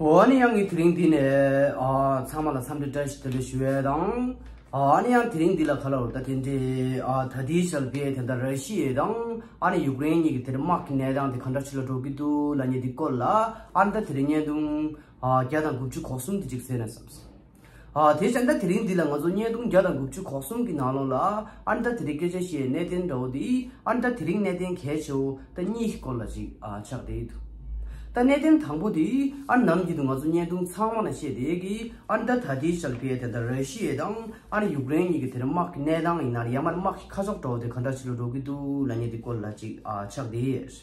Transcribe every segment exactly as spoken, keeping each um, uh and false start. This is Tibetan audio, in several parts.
འོ་ཨ་ནི་ཡང་ངས་དེ་རིང་འདི་ནས་ཨ་ཚང་མ་ལ་འཚམས་འདྲི་བཀྲ་ཤིས་བདེ་ལེགས་ཞུ་ཡས་དང་། ཨ་ནི་ཡང་དེ་རིང་འདི་ལ་ག་ལ་བར་ད་དེ་འདྲའི་ཨ་ད་ལྟའི་ཆར་བའི་དེ་འདྲ་ར་ཤི་ཡས་དང་ཨ་ནི་ཡུཀ་རེན་གཉིས་ཀྱི་དེ་རིང་དམག་གི་གནས་སྟངས་དེ་ག་འདྲ་ཞིག་ལ་འགྲོ་གི་འདུག་ལབ་མཁན་དེ་སྐོར་ལ་ཨ་ནི་ད་དེ་རིང་བརྙན་ཐུང་ཨ་བརྒྱ་དང་དགུ་བཅུ་གོ་གསུམ་དེ་ཅིག་གསན་ན་བསམས། ཨ་དེ་བྱས་ན་ད་དེ་རིང་འདི་ལ་ང་ཚོ་བརྙན་ཐུང་བརྒྱ་དང་དགུ་བཅུ་གོ་གསུམ་གྱི་ནང་ལོགས་ལ་ཨ་ནི་ད་དེ་རིང་སྐད་ཆ་བཤད་གནད་དོན་འདྲ་བོ་དེ་ཨ་ནི་ད་དེ་རིང་གནད་དོན་གལ་ཆེ་བོ་ད་གཉིས་ཀྱི་སྐོར་ལ་ཅིག་ཨ་ཆགས་བསྡད་འདུག་ད་གནད་དོན་དང་པོ་དེ་ཨ་ནི་ནམ་རྒྱུན་དུ་ང་ཚོ་བརྙན་ཐུང་ཚང་མ་ལ་བཤད་བསྡད་ཀྱི་ཨ་ནི་ད་ད་ལྟའི་ཆར་བའི་དེ་ད་ར་ཤི་ཡ་དང་ཨ་ནི་ཡུཀ་རེན་གཉིས་ཀྱི་དེ་རིང་དམག་གི་གནས་སྟངས་ཡིན་ན་ཡང་མར་དམག་གི་ཁ་ཕྱོགས་འདྲ་བོ་དེ་ག་འདྲ་ཞིག་ལ་འགྲོ་གི་འདུག་ལབ་མཁན་དེ་སྐོར་ལ་ཅིག་ཨ་ཆགས་བསྡད་ཡོད།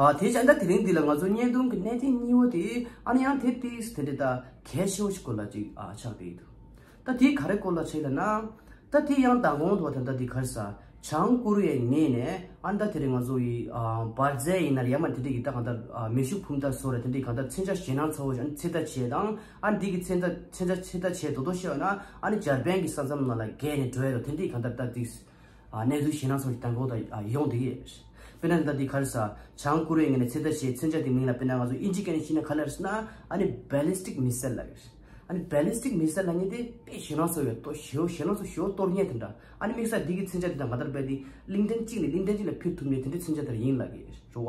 ཨ་དེ་བྱས་ན་ད་དེ་རིང་འདི་ལ་ང་ཚོ་བརྙན་ཐུང་གི་གནད་དོན་གཉིས་པོ་དེ་ཨ་ནི་ཡང་དེ་ཏིས་དེ་འདྲ་ད་གལ་ཆེ་བོ་ཞིག་སྐོར་ལ་ཅིག་ཨ་ཆགས་བསྡད་འདུག་ད་དེ་ག་རེ་སྐོར་ལ་ཆེ་ལབ་ན། ད་དེ་ཡང་མདང་དགོང་དུ་ད་ལྟ་དེ་ག་རེ་ཟ། བྱང་ཀོ་རི་ཡའི་ངོས་ནས་ཨ་ནི་ད་དེ་རིང་ང་ཚོ་ཡི་ཨ་འབར་རྫས་ཡིན་ན་ཡང་མ་དེ་འདྲ་གི་ད་གང་ལྟར་ཨ་མེ་ཤུགས་འཕུར་མདའ་བཟོ་ར་དེ་འདྲ་གི་གང་ལྟར་མཚོན་ཆ་ཞེད་སྣང་ཚ་བོ་ཞིག་ཨ་ནི་ཚོད་ལྟ་བྱས་དང་ཨ་ནི་དེ་གི་མཚོན་ཆ་མཚོན་ཆ་ཚོད་ལྟ་བྱས་དོ་དོ་ཤེས་ན་ཨ་ནི་འཇར་པན་གྱི་ས་མཚམས་ནང་ལ་བརྒལ་ནས་འགྲོ་ཡ་རོ་དེ་འདྲ་གི་གང་ལྟར་ད་དེ། ཨ་གནས་ཚུལ་ཞེད་སྣང་ཚ་བོ་ཞིག་མདང་དགོང་དུ་ཨ་ཡོང་བསྡད་ཡོད། དཔེར་ན་ད་ལྟ་འདི་ག་རེ་ཟ། བྱང་ཀོ་རི་ཡའི་ངོས་ནས་ཚོད་ལྟ་བྱས་མཚོན་ཆ་དེ་མིང་ལ་དཔེར་ན་ང་ཚོ་ཨིན་ཇི་སྐད་ནས་བཤད་ན་ག་ལབ་རེད་ཟེར་ན་ཨ་ནི་ballistic missile ལབ་ཡོད། ཨ་ནི་ballistic missile ལབ་མཁན་དེ་དཔེ་ཞེད་སྣང་ཚ་བོ་ཡོད་ཏོ་ཞེ་པོ་ཞེད་སྣང་ཚ་བོ་ཞེ་པོ་གཏོང་མཁན་དེ་འདྲ། ཨ་ནི་དམིགས་བསལ་འདི་གི་མཚོན་ཆ་དེ་དང་ག་ལྟར་རྦད་དེ་གླིང་ཕྲན་གཅིག་ནས་གླིང་ཕྲན་གཅིག་ལ་འཕུར་ཐུབ་མཁན་དེ་འདྲའི་མཚོན་ཆ་དེ་ར་ཡིན་ལབ་ཀྱི་རེད་བ།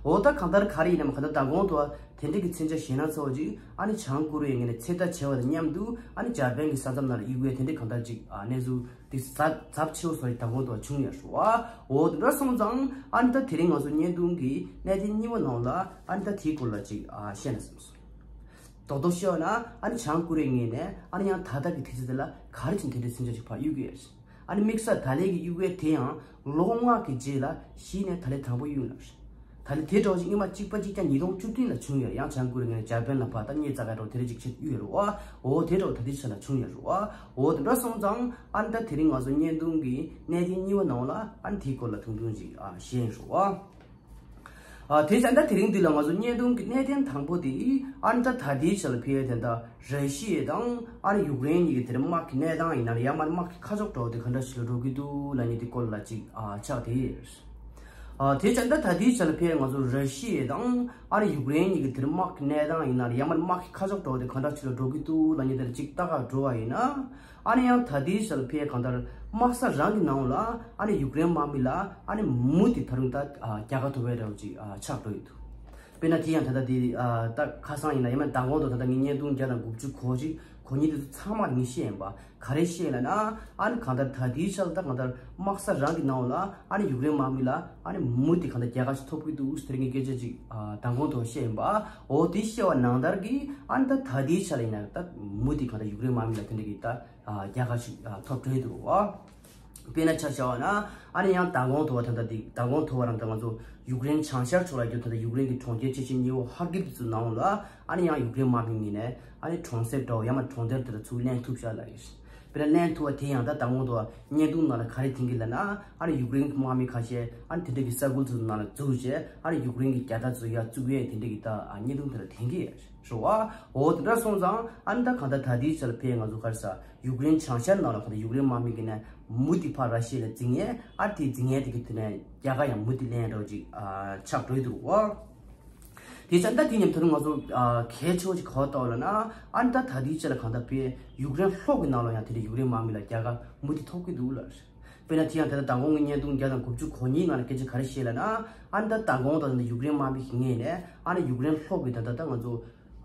འོ་ད་གང་ལྟར་ག་རེ་ཡིན་ནའང་གང་ལྟར་མདང་དགོང་དུ་དེ་འདྲ་གི་མཚོན་ཆ་ཞེད་སྣང་ཚ་བོ་ཅིག་ཨ་ནི་བྱང་ཀོ་རི་ཡའི་ངོས་ནས་ཚོད་ལྟ་བྱས་པ་དང་མཉམ་དུ་ཨ་ནི་འཇར་པན་གྱི་ས་མཚམས་ནང་ལ་གཡུག་ཡས་དེ་འདྲའི་གང་ལྟར་ཅིག་ཨ་གནས་ཚུལ། དེ་ཚབས་ཚབས་ཆེ་བོ་སོགས་ཀྱི་མདང་དགོང་དུ་བྱུང་ཡོད་རེད་བ། འོ་དེ་འདྲ་སོང་ཙང་ཨ་ནི་ད་དེ་རིང་ང་ཚོ་བརྙན་ཐུང་གི་གནད་དོན་གཉིས་པ་ནང་ལ་ཨ་ནི་ད་དེའི་སྐོར་ལ་ཅིག་ཨ་བཤད་ན་བསམ་སོང་། རྡོག་རྡོག་བཤད་ན་ཨ་ནི་བྱང་ཀོ་རི་ཡའི་ངོས་ནས་ཨ་ནི་ཡང་ད་ལྟ་གི་དུས་ཚོད་དེ་ལ་ག་རེ་བྱས་ནས་དེ་འདྲའི་མཚོན་ཆ་ཅིག་ཕར་གཡུག་གི་ཡོད་རེད། ཨ་ནི་དམིགས་བསལ་ད་ལན་གྱི་གཡུག་ཡས་དེ་ཡང་ལོ་ངོ་ལྔ་གི་རྗེས་ལ་གཞི་ནས་ད་ལན་དང་པོ་གཡུག་ཡོད་རེད། ད་ལན་དེ་འདྲ་བོ་ཞིག་སྔོན་མ་གཅིག་པ་གཅིག་རྐྱང་ཉིས་སྟོང་བཅུ་བདུན་ལ་བྱུང་ཡོད་རེད། ཡང་བྱང་ཀོ་རི་ཡའི་ངོས་ནས་འཇར་པན་ལ་ཕར་ད་མཉེས་རྩ་ག་འདྲ་བོ་དེ་འདྲ་ཅིག་བྱས་གཡུག་ཡོད་རེད་བ། འོ་དེ་འདྲ་བོ་ད་ལྟའི་ཆ་ལ་བྱུང་ཡོད་རེད་བ། འོ་དེ་འདྲ་སོང་ཙང་ཨ་ནི་ད་དེ་རིང་ང་ཚོ་བརྙན་ཐུང་གི་གནད་དོན་གཉིས་པ་ནང་ལ་ཨ་ནི་དེའི་སྐོར་ལ་ཐུང་ཐུང་ཅིག་ཨ་བཤད་ཡིན་རེད་བ། ཨ་དེ་བྱས་ན་ད་དེ་རིང་འདི་ལ་ང་ཚོ་བརྙན་ཐུང་གི་གནད་དོན་དང་པོ་དེ་ཨ་ནི་ད་ད་ལྟའི་ཆ་ལ་ཕེབས་ཡས་དེ་ད་ར་ཤི་ཡ་དང་ཨ་ནི་ཡུཀ་རེན་གཉིས་ཀྱི་དེ་རིང་དམག་གི་གནས་སྟངས་ཡིན་ན་ཡང་མ་དམག་གི་ཁ་ཕྱོགས་འདྲ་བོ་དེ་ག་འདྲ་ཞིག་ལ་འགྲོ་གི་འདུག་ལབ་མཁན་དེ་སྐོར་ལ་ཅིག་ཨ་ཆགས་བསྡད་ཡོད། ཨ་དེ་བྱས་ན་ད་ད་ལྟའི་ཆ་ལ་ཕེབས་ཡས་ང་ཚོ་ར་ཤི་ཡ་དང་ཨ་ནི་ཡུཀ་རེན་གཉིས་ཀྱི་དེ་རིང་དམག་གི་གནས་སྟངས་ཡིན་ན་ཡང་མ་དམག་གི་ཁ་ཕྱོགས་འདྲ་བོ་དེ་ག་འདྲ་ཞིག་ལ་འགྲོ་གི་འདུག་ལབ་མཁན་དེ་ལ་ཅིག་ལྟ་ག་འགྲོ་བ་ཡིན་ན། ཨ་ནི་ཡང་ད་ལྟའི་ཆར་ཕེ་གང་ལྟར་དམག་ས་རང་གི་ནང་ལ་ཨ་ནི་ཡུཀ་རེན་དམག་མི་ལ་ཨ་ནི་མུ་མཐུད་ད་རུང་ད་ཨ་རྒྱལ་ཁ་ཐོབ་པའི་རེ་བ་ཅིག་ཨ་ཆགས་འགྲོ་ཡི་འདུག་དཔེར་ན་དེ་ཡང་ད་ལྟ་དེ་ཨ་ད་ཁ་སང་ཡིན་ན་ཡང་མིན་མདང་དགོང་དུ་ད་ལྟ་ངའི་བརྙན་ཐུང་བརྒྱ་དང་དགུ་བཅུ་གོ་གཅིག་གོ་གཉིས་དེ་ཚོ་ཚང་མར་ངས་བཤད་ཡིན་པ། ག་རེ་བཤད་ལབ་ན་ཨ་ནི་གང་ལྟར་ད་ལྟའི་ཆར་ད་གང་ལྟར་དམག་ས་རང་གི་ནང་ལ་ཨ་ནི་ཡུཀ་རེན་དམག་མི་ལ་ཨ་ནི་མུ་མཐུད་གང་ལྟར་རྒྱལ་ཁ་ཞིག་ཐོབ་ཀྱི་འདུག་ཟེར་ངས་སྐད་ཆ་ཅིག་ཨ་མདང་དགོང་དུ་བཤད་ཡིན་པ། འོ་དེ་བཤད་པ་ནང་ལྟར་གྱི་ཨ་ནི་ད་ད་ལྟའི་ཆར་ཡིན་ན་ད་མུ་མཐུད་གང་ལྟར་ཡུཀ་རེན་དམག་མི་ལ་དེ་འདྲ་གི་ད། ཨ་རྒྱལ་ཁ་ཞིག་ཨ་ཐོབ་འགྲོ་ཡི་འདུག་བ། དཔེར་ན་ཆ་བཞག་པ་ན་ཨ་ནི་ཡང་མདང་དགོང་དུ་བ་ད་ལྟ་འདི་མདང་དགོང་དུ་བ་རང་ད་ང་ཚོ་ཡུཀ་རེན་བྱང་ཤར་ཕྱོགས་ལ་རྒྱུ་ད་ལྟ་ཡུཀ་རེན་གྱི་གྲོང་ཁྱེར་ཆེ་ཆེ་གཉིས་པོ་ཧར་ཀིབ་དེ་ཚོ་ནང་ལ་ཨ་ནི་ཡང་ཡུཀ་རེན་དམག་མི་ངོས་ནས་ཨ་ནི་གྲོང་གསེབ་འདྲ་བོ་ཡང་མ་གྲོང་རྡལ་དེ་ལ་ཚུར་ལེན་ཐུབ་ཤག་ལབ་ཡོད། དཔེར་ན་ལེན་ཐུབ་པ་དེ་ཡང་ད་མདང་དགོང་དུ་བ་བརྙན་ཐུང་ནང་ལ་ག་རེ་ཐོན་གྱི་ལབ་ན་ཨ་ནི་ཡུཀ་རེན་གྱི་དམག་མི་ཁ་ཤས་ཨ་ནི་དེ་འདྲ་གི་ས་ཁུལ་དེ་ཚོ་ནང་ལ་འཛུལ་བྱས་ཨ་ནི་ཡུཀ་རེན་གྱི་རྒྱལ་དར་ཚོ་ཡར་བཙུགས་ཡས་དེ་འདྲ་གི་ད་ཨ་བརྙན་ཐུང་དེ་ལ་ཐོན་གྱི་ཡོད། རེད་བ། འོ་དེ་འདྲ་སོང་ཙང་ཨ་ནི་ད་གང་ལྟར་ད་ལྟའི་ཆར་ཕེ་ང་ཚོ་ག་རེ་ཟ་ཡུཀ་རེན་བྱང་ཤར་ནང་ལ་གང་ལྟར་ཡུཀ་རེན་དམག་མི་གི་ནས་མུ་མཐུད་ཕར་ར་ཤི་ཡ་ལ་འཛིང་ཡས་ཨ་དེ་འཛིང་ཡས་དེ་གི་དེ་ནས་རྒྱལ་ཁ་ཡང་མུ་མཐུད་ལེན་འགྲོ་ཅིག་ཨ་ཆགས་འགྲོ་ཡི་འདུག་བ། དེ་ཆ་ད་དེ་མཉམ་དུ་ང་ཚོ་ཨ་གལ་ཆེ་བ་ཅིག་ག་བ་ལྟ་བ་ལབ་ན་ཨ་ནི་ད་ད་ལྟའི་ཆར་ལ་གང་ལྟར་ཕེ་ཡུཀ་རེན་ལྷོ་གི་ནང་ལ་ཡང་དེ་འདྲ་ཡུཀ་རེན་དམག་མི་ལ་རྒྱལ་ཁ་མུ་མཐུད་ཐོབ་ཀྱི་འདུག་ལ། དཔེར་ན་དེ་ཡང་ད་ལྟ་མདང་དགོང་གི་བརྙན་ཐུང་བརྒྱ་དང་དགུ་བཅུ་གོ་གཉིས་ནང་ལ་སྐད་ཆ་ག་རེ་བཤད་ལབ་ན་ཨ་ནི་ད་མདང་དགོང་ད་ད་ཡུཀ་རེན་དམག་མི་གི་ངོས་ནས་ཨ་ནི་ཡུཀ་རེན་ལྷོ་གི་ད་ད་ད་ང་ཚོ།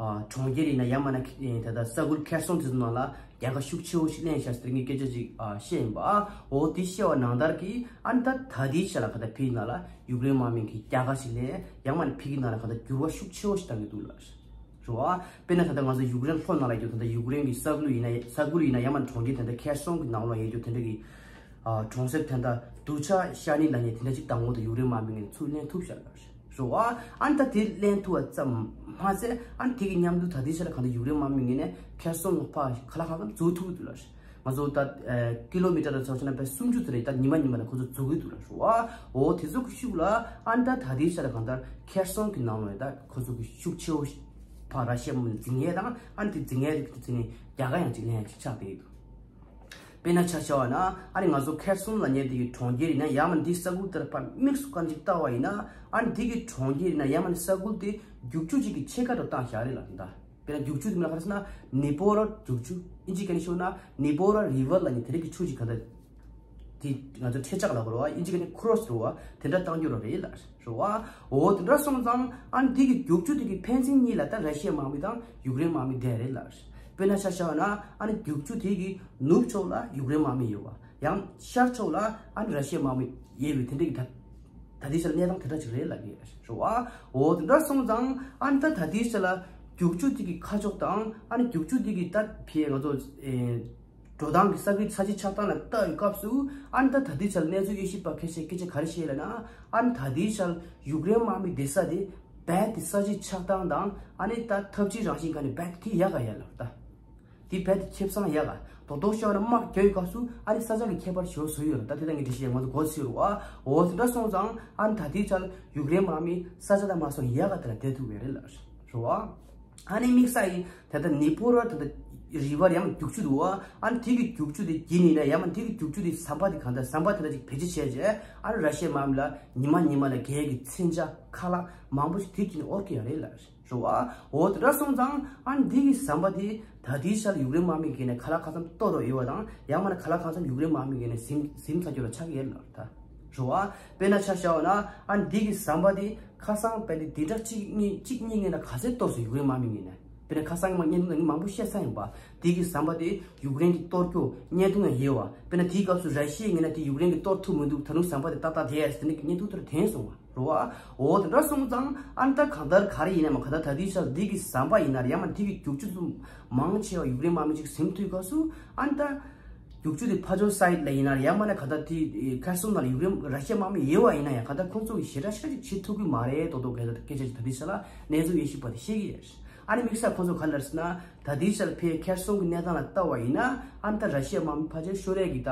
ཨ་གྲོང་ཁྱེར་ཡིན་ན་ཡང་མིན་ན་ད་ལྟ་ས་ཁུལ་ཁེར་སོང་དེ་ཚོ་ནང་ལ་རྒྱལ་ཁ་ཤུགས་ཆེ་བོ་ཞིག་ལེན་ཤག་ཟེར་ངས་སྐད་ཆ་ཅིག་ཨ་བཤད་ཡིན་པ། འོ་དེ་བཤད་པ་ནང་ལྟར་གྱི་ཨ་ནི་ད་ད་ལྟའི་ཆ་ལ་ག་ད་ཕི་ནང་ལ་ཡུཀ་རེན་དམག་མི་གི་རྒྱལ་ཁ་ཞིག་ལེན་ཡང་མིན་ན་ཕི་གི་ནང་ལ་ག་ད་འགྱུར་བ་ཤུགས་ཆེ་བོ་ཞིག་བཏང་གི་འདུག་ལ། རེད་བ། དཔེར་ན་ད་ལྟ་ང་ཚོ་ཡུཀ་རེན་ལྷོ་ནང་ལ་ཡོད་ད་ལྟ་ཡུཀ་རེན་གྱི་ས་ཁུལ་ཡིན་ན་ས་ཁུལ་ཡིན་ན་ཡང་མིན་ན་གྲོང་ཁྱེར་ད་ལྟ་ཁེར་སོང་གི་ནང་ལ་ཡོད་རྒྱུ་དེ་འདྲ་གི་ཨ་གྲོང་གསེབ་དེ་འདྲ་སྡུག་ཅག་ཤ་ནི་ལབ་མཁན་དེ་འདྲ་ཅིག་མདང་དགོང་དུ་ཡུཀ་རེན་དམག་མི་ངོས་ནས་ཚུར་ལེན་ཐུབ་ཤག་ལབ་རེད་བ། ཨ་ནི་ད་དེ་ལེན་ཐུབ་པ་ཙམ་མ་ཟད་ཨ་ནི་དེ་གི་མཉམ་དུ་ད་ལྟའི་ཆར་གང་ལྟར་ཡུཀ་རེན་དམག་མི་ངོས་ནས་ཁེར་སོང་ལ་ཕར་ཁ་ལག་ཁ་ཁ་འཛུལ་ཐུབ་ཀྱི་འདུག་ལབ་རེད། ང་ཚོ་ད་ཀི་ལོ་མི་ཊར་ལ་ཚོགས་ཆེན་ན་པའི་སུམ་ཅུ་ཙམ་རེ་ད་ཉི་མ་ཉི་མ་ལ་ཁོ་ཚོ་འཛུལ་གི་འདུག་ལབ་རེད་བ། འོ་དེ་ཚོ་གི་ཤུགས་ལ་ཨ་ནི་ད་ད་ལྟའི་ཆར་གང་ལྟར་ཁེར་སོང་གི་ནང་ལ་ད་ཁོ་ཚོ་གི་ཤུགས་ཆེ་བོ་ཕར་ར་ཤི་ཡ་མི་འཛིང་ཡས་དང་ཨ་ནི་དེ་འཛིང་ཡས་དེ་ཚོ་ནས་རྒྱལ་ཁ་ཡང་ཅིག་ལེན་ཡ་ཅིག་ཆགས་བསྡད་ཀྱི་འདུག་དཔེར་ན་ཆ་བཞག་པ་ན་ཨ་ནི་ང་ཚོ་ཁེར་སོང་ལབ་མཁན་དེ་གི་གྲོང་ཁྱེར་ཡིན་ན་ཡང་མིན་འདི་ས་ཁུལ་དེར་ཕར་དམིགས་སུ་བཀར་ཅིག་བལྟ་བ་ཡིན་ན། ཨ་ནི་འདི་གི་གྲོང་ཁྱེར་ཡིན་ན་ཡང་མིན་ས་ཁུལ་དེ་རྒྱུག་ཆུ་ཅིག་གི་ཕྱེད་ཀ་དུ་བཏང་བཞག་རེད་ལ། ད་དཔེར་ན་རྒྱུག་ཆུ་དེ་མིན་ན་ག་རེ་ཟེར་ན་ནི་པོ་ར་རྒྱུག་ཆུ། ཨིན་ཇི་སྐད་ནས་ཞུ་ན་ནི་པོ་ར་རི་ཝར་ལབ་མཁན་དེ་རིགས་ཀྱི་ཆུ་ཅིག་ག་ད། དེ་ང་ཚོ་འཕྲེད་ལྕགས་ལབ་དགོས་རེད་བ། ཨིན་ཇི་སྐད་ནས་ཁུ་རོ་སི་རེད་བ། དེ་འདྲ་བཏང་རྒྱུ་རེད་ལ་རེད་བ། འོ་དེ་འདྲ་སོང་ཙང་ཨ་ནི་དེ་གི་རྒྱུག་ཆུ་དེ་གི་ཕན་ཚུན་གཉིས་ལ་ད་ར་ཤི་ཡའི་དམག་མི་དང་ཡུཀ་རེན་དམག་མི་བསྡད་རེད་ལ་རེད། དཔེར་ན་ཆ་བཞག་ན་ཨ་ནི་རྒྱུག་ཆུ་དེ་གི་ནུབ་ཕྱོགས་ལ་ཡུཀ་རེན་དམག་མི་ཡོད་བ། ཡང་ཤར་ཕྱོགས་ལ་ཨ་ནི་ར་ཤི་ཡའི་དམག་མི་ཡོད་པའི་དེ་འདྲ་གི་ད་ད་ལྟའི་ཆར་གནས་སྟངས་དེ་འདྲ་ཅིག་རེད་ལབ་ཀྱི་རེད་བ། འོ་དེ་འདྲ་སོང་ཙང་ཨ་ནི་ད་ད་ལྟའི་ཆར་ལ་རྒྱུག་ཆུ་དེ་གི་ཁ་ཕྱོགས་དང་ཨ་ནི་རྒྱུག་ཆུ་དེ་གི་ད་ཕྱི་ང་ཚོ་ཨེ། འགྲོ་སྟངས་ཀྱི་ས་ཁུལ་ས་ཆའི་ཆགས་སྟངས་ལ་ལྟ་བའི་སྐབས་སུ་ཨ་ནི་ད་ད་ལྟའི་ཆར་གནས་ཚུལ་དབྱེ་ཞིབ་པ་ཁ་ཤས་སྐད་ཆ་ག་རེ་བཤད་ལབ་ན། ཨ་ནི་ད་ལྟའི་ཆར་ཡུཀ་རེན་དམག་མི་བསྡད་ས་དེ་རྦད་དེ་ས་ཆའི་ཆགས་སྟངས་དང་ཨ་ནི་ད་འཐབ་ཇུས་རང་བཞིན་ག་ནས་རྦད་དེ་ཡག་ག་ཡ་ལབ་ད། དེ་རྦད་དེ་ཁེ་བཟང་ཡག་ག་རྡོག་རྡོག་ཤོར་ན་དམག་རྒྱག་ཡོད་སྐབས་སུ་ཨ་ནི་ས་ཆ་གི་ཁྱད་པར་ཞེ་པོ་བཟོ་ཡོད་ལ། ད་དེ་ད་ངས་འགྲེལ་བཤད་ང་ཚོ་མགོ་ཚོས་རུ་ཨ། འོ་དེ་འདྲ་སོང་ཙང་ཨ་ནི་ད་ལྟའི་ཆར་ཡུཀ་རེན་དམག་མི་ས་ཆ་དང་མ་སོང་ཡག་ག་དེ་ལ་བསྡད་ཐུབ་ཡོད་རེད་ལ་རེད་བ། ཨ་ནི་དམིགས་བསལ་གྱིས་ད་ལྟ་ནི་པོ་ར་ད་ལྟ་རི་ཝར་ཡང་རྒྱུག་ཆུ་འདུག་བ། ཨ་ནི་དེ་གི་རྒྱུག་ཆུ་དེ་བརྒྱུད་ནས་ཡིན་ན་ཡང་མ་དེ་གི་རྒྱུག་ཆུ་དེ་ཟམ་པ་དེ་གང་ལྟར་ཟམ་པ་དེ་འདྲ་ཅིག་བེད་སྤྱོད་བྱས་རྗེས་ཨ་ནི་ར་ཤི་ཡའི་དམག་མི་ལ་ཉི་མ་ཉི་མ་ལ་རྒྱལ་གྱི་མཚོན་ཆ་ཁ་ལག་མང་པོ་ཞིག་དེ་བརྒྱུད་ནས་དབོར་གྱི་ཡོད་རེད་ལ་རེད་བ། འོ་དེ་འདྲ་སོང་ཙང་ཨ་ནི་དེ་གི་ཟམ་པ་དེ་ད་ལྟའི་ཆར་ཡུཀ་རེན་དམག་མི་གིས་ནས་ཁ་ལག་ཁ་ཚམ་གཏོར་རོགས་ཡོད་བ་དང་ཡང་མ་ན་ཁ་ལག་ཁ་ཚམ་ཡུཀ་རེན་དམག་མི་གིས་ནས་ཟིན་ཟིན་ཚར་རྒྱུ་ལ་ཆགས་ཀྱི་ཡོད་ལ་རེད་བ། རེད་བ། དཔེར་ན་ཆ་བཞག་པ་ན་ཨ་ནི་འདི་གི་ཟམ་པ་དེ་ཁ་སང་དཔེ་དེ་འདི་འདྲ་གཅིག་གཉིས་གཅིག་གཉིས་ངེས་ན་ག་ཚད་གཏོར་སོང་ཡུཀ་རེན་དམག་མི་ངེས་ན། དཔེར་ན་ཁ་སང་མ་བརྙན་ཐུང་ནང་མང་པོ་བཤད་ས་ཡིན་པ། འདི་གི་ཟམ་པ་དེ་ཡུཀ་རེན་གྱིས་གཏོར་རྒྱུ་བརྙན་ཐུང་ནང་ཡོད་བ། དཔེར་ན་དེའི་སྐབས་སུ་ར་ཤི་ཡས་ངེས་ན་དེ་ཡུཀ་རེན་གྱིས་གཏོར་ཐུབ་མི་འདུག་ད་དུང་ཟམ་པ་དེ་ཏག་ཏག་བསྡད་ཡ་ཟེར་ནས་བརྙན་ཐུང་དེར་འཐེན་སོང་བ། རེད་བ། འོ་དེ་འདྲ་སོང་ཙང་ཨ་ནི་ད་གང་ལྟར་ག་རེ་ཡིན་ན་མ་ག་ད་ད་དེའི་ཆར་འདི་གི་ཟམ་པ་ཡིན་ན་ཡང་མ་འདི་གི་རྒྱུག་ཆུ་ཚོ་མང་ཆེ་བ་ཡུཀ་རེན་དམག་མི་ཅིག་ཟིན་ཐུབ་སྐབས་སུ་ཨ་ནི་ད། རྒྱུག་ཆུ་དེ་ཕར་ཕྱོགས་སའིད་ལ་ཡིན་ན་ཡང་མ་ན་ག་ད་དེ་ཁེར་སོང་ནང་ལ་ཡུཀ་རེན་ར་ཤི་ཡ་དམག་མི་ཡོད་བ་ཡིན་ན་ཡང་ག་ད་ཁོང་ཚོ་གི་ཞེ་དྲག་ཤ་ཅིག་བྱེད་ཐུབ་ཀྱི་མ་རེད། རྡོག་རྡོག་ག་ད་སྐད་ཆ་ཅིག་ད་དེ་ཆ་ལ་གནས་ཚུལ་དབྱེ་ཞིབ་པ་དེ་བཤད་ཀྱི་ཡོད། ཨ་ནི་དམིགས་བསལ་ཁོང་ཚོ་ག་ལ་ཟེར་ན་ད་དེའི་ཆ་ལ་ཕའི་ཁེར་སོང་གི་གནས་སྟངས་ལ་ལྟ་བ་ཡིན་ན་ཨ་ནི་ད་ར་ཤི་ཡ་དམག་མི་ཕལ་ཆེར་ཤོར་ཡས་ཀྱི་ད་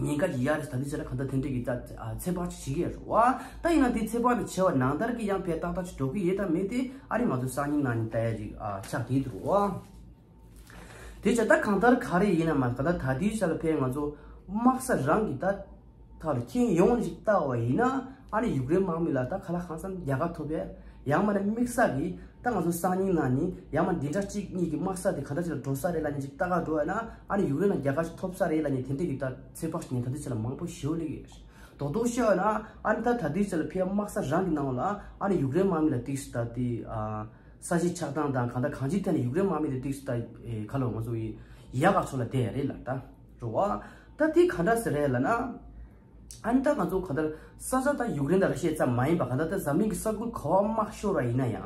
ཉེན་ཁ་ཅིག་ཡོད་རེད། ད་དེའི་ཆ་ལ་ག་ད་དེ་འདྲས་ཀྱི་ད་ཚོད་དཔག་ཅིག་བྱེད་ཀྱི་ཡོད་རེད་བ། ད་ཡིན་ན་དེ་ཚོད་དཔག་དེ་བྱས་པ་ནང་ལྟར་གྱི་ཡང་ཕའི་ཏག་ཏག་ཅིག་འགྲོ་གི་ཡོད་དམ་མེད་དེ་ཨ་ནི་ང་ཚོ་སང་ཉིན་གནངས་ཉིན་ལྟ་ཡ་ཅིག་ཆགས་བསྡད་འདུག་བ། དེ་བྱས་ད་གང་ལྟར་ག་རེ་ཡིན་ན་མ་ག་ད་ད་ལྟའི་ཆ་ལ་ཕའི་ང་ཚོ་དམག་ས་རང་གི་ད་ཐག་ལ་རྐྱེན་ཡོང་ནས་ཞིག་ལྟ་བ་ཡིན་ན་ཨ་ནི་ཡུཀ་རེན་དམག་མི་ལ་ད་ཁ་ལག་གང་འཚམ་རྒྱལ་ཁ་ཐོབ་པས། ཡང་མ་ན་དམིགས་བསལ་གྱིས་ད་ང་ཚོ་སང་ཉིན་གནངས་ཉིན་ཡང་མ་འདི་འདྲ་གཅིག་གཉིས་ཀྱི་དམག་ས་དེ་ག་འདྲ་ཅིག་ལ་འགྲོ་ས་རེད་ལབ་ནས་ཅིག་ལྟ་ག་འགྲོ་བ་ན་ཨ་ནི་ཡུཀ་རེན་ལ་རྒྱལ་ཁ་ཞིག་ཐོབ་ས་རེད་ལབ་ནས་དེ་འདྲས་ཀྱི་ད་ཚོད་དཔག་ཞིག་ངས་ད་ལྟའི་ཆ་ལ་མང་པོ་ཞེ་པོ་སླེབས་ཀྱི་ཡོད། རྡོག་རྡོག་བཤད་པ་ན་ཨ་ནི་ད་ད་ལྟའི་ཆ་ལ་ཕའི་དམག་ས་རང་གི་ནང་ལ་ཨ་ནི་ཡུཀ་རེན་དམག་མི་ལ་ཏིག་སི་ད་དེ་ཨ། ས་ཆའི་ཆགས་སྟངས་དང་གང་ལྟར་གང་ཅིའི་ཐད་ནས་ཡུཀ་རེན་དམག་མི་དེ་ཏིག་སི་ད་ཁ་ལོ་ང་ཚོ་ཡི་ཡག་ག་ཕྱོགས་ལ་བསྡད་ཡ་རེད་ལ་ད་རོ་བ། ད་དེ་ག་འདྲ་ཟེར་རེད་ལ་ན། ཨ་ནི་ད་ང་ཚོ་ག་ད་ས་ཆ་ད་ཡུཀ་རེན་དང་ར་ཤི་ཡ་ཙམ་མ་ཡིན་པ་ག་ད་ད་འཛམ་གླིང་གི་ས་ཁུལ་ག་བ་དམག་ཤོར་བ་ཡིན་ན་ཡང་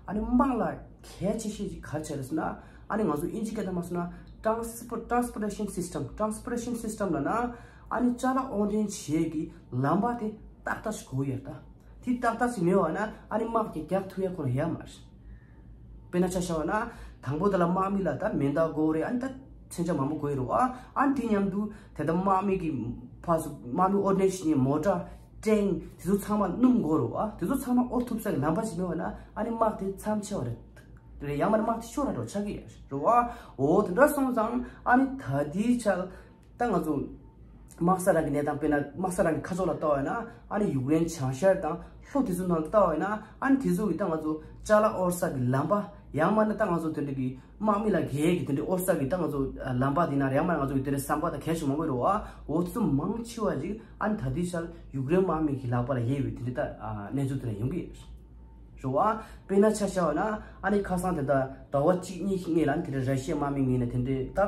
ཨ་ནི་དམག་ལ་གལ་ཆེ་ཤོས་ཅིག་ག་རེ་བྱས་རེད་ཟེར་ན་ཨ་ནི་ང་ཚོ་ཨིན་ཇི་སྐད་དུ་མ་སོང་ན་transport transportation system transportation system ལ་ན་ཨ་ནི་ཅ་ལག་དབོར་འདྲེན་བྱེད་ཀྱི་ལམ་པ་དེ་ཏག་ཏག་ཞིག་དགོས་ཡོད་ད། དེ་ཏག་ཏག་ཞིག་མེད་བ་ན་ཨ་ནི་དམག་གི་རྒྱག་ཐུབ་ཡ་ཁོ་ན་ཡ་མ་རེད། དཔེར་ན་ཆ་བཞག་པ་ན་དང་པོ་དེ་ལ་དམག་མི་ལ་ད་མེ་མདའ་དགོས་རེད། ཨ་ནི་ད་མཚོན་ཆ་མང་པོ་དགོས་རེད་བ། ཨ་ནི་དེ་མཉམ་དུ་དེ་ལྟ་དམག་མི་གི་ཕར་ཚུར་དམག་མི་དབོར་འདྲེན་བྱེད་མཁན་མོ་ཊ་ཊེང་དེ་ཚོ་ཚང་མ་སྣུམ་དགོས་རེད་བ། དེ་ཚོ་ཚང་མ་དབོར་ཐུབ་ས་གི་ལམ་པ་ཞིག་མེད་བ་ན་ཨ་ནི་དམག་དེ་མཚམས་ཆད་བ་རེད། རེད་ཡང་མ་ནི་དམག་དེ་ཤོར་ར་འགྲོ་ཆགས་ཀྱི་ཡོད་རེད་བ། འོ་དེ་འདྲ་སོང་ཙང་ཨ་ནི་ད་དེའི་ཆར། ད་ང་ཚོ་དམག་ས་རང་གི་གནས་སྟངས་དཔེར་ན་དམག་ས་རང་གི་ཁ་ཕྱོགས་ལ་ལྟ་བ་ཡིན་ན་ཨ་ནི་ཡུཀ་རེན་བྱང་ཤར་དང་ལྷོ་དེ་ཚོ་ནང་ལ་ལྟ་བ་ཡིན་ན་ཨ་ནི་དེ་ཚོ་གི་ད་ང་ཚོ་ཅ་ལག་དབོར་ས་གི་ལམ་པ་ཡང་མ་ན་ད་ང་ཚོ་དེ་འདྲ་གི་དམག་མི་ལ་རྒྱག་ཡས་ཀྱི་དེ་འདྲ་དབོར་ས་གི་ད་ང་ཚོ་ལམ་པ་དེ་ན་ཡང་མ་ན་ང་ཚོ་གི་དེ་འདྲ་ཟམ་པ་དང་གལ་ཆེ་མང་པོ་རེད་བ། འོ་དེ་ཚོ་མང་ཆེ་བ་ཅིག་ཨ་ནི་ད་ལྟའི་ཆར་ཡུཀ་རེན་དམག་མི་གི་ལག་པ་ལ་ཡོད་པའི་དེ་འདྲ་ད་གནས་ཚུལ་དེ་འདྲ་ཡོང་གི་ཡོད། རེད་བ། དཔེར་ན་ཆ་བཞག་པ་ན་ཨ་ནི་ཁ་སང་དེ་ལྟར་ཟླ་བ་གཅིག་གཉིས་ཤིག་སྔོན་ལ་ཨ་ནི་དེ་འདྲ་ར་ཤི་ཡ་དམག་མི་ངོས་ནས་དེ་འདྲའི་ད་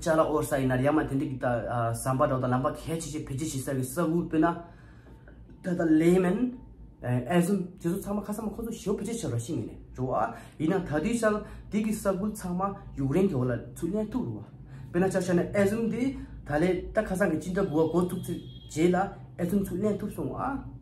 ཅ་ལག་དབོར་ས་ཡིན་ན་ཡང་མ་དེ་འདྲའི་གི་ད་ཟམ་པ་འདྲ་བོ་དང་ལམ་པ་གལ་ཆེ་ཤོས་བེད་སྤྱོད་བྱེད་ས་གི་ས་ཁུལ་དཔེར་ན་ད་ལྟ་ལེ་མན་ཨེ་ཟུམ་དེ་ཚོ་ཚང་མ་ཁ་སང་མ་ཁོ་ཚོ་ཞེ་པོ་བེད་སྤྱོད་བྱས་ར་ཤི་ངོས་ནས་རེད་བ། ཡིན་ན་ད་དུས་ཤར་དེ་གི་ས་ཁུལ་ཚང་མ་ཡུཀ་རེན་གྱི་འོག་ལ་ཚུར་ལེན་ཐུབ་རེད་བ། དཔེར་ན་ཆ་བཞག་ན་ཨེ་ཟུམ་དེ་ད་ལས་ད་ཁ་སང་གི་སྤྱི་ཟླ་དགུ་པ་འགོ་བཙུགས་ཚེ་རྗེས་ལ་ཨེ་ཟུམ་ཚུར་ལེན་ཐུབ་སོང་བ།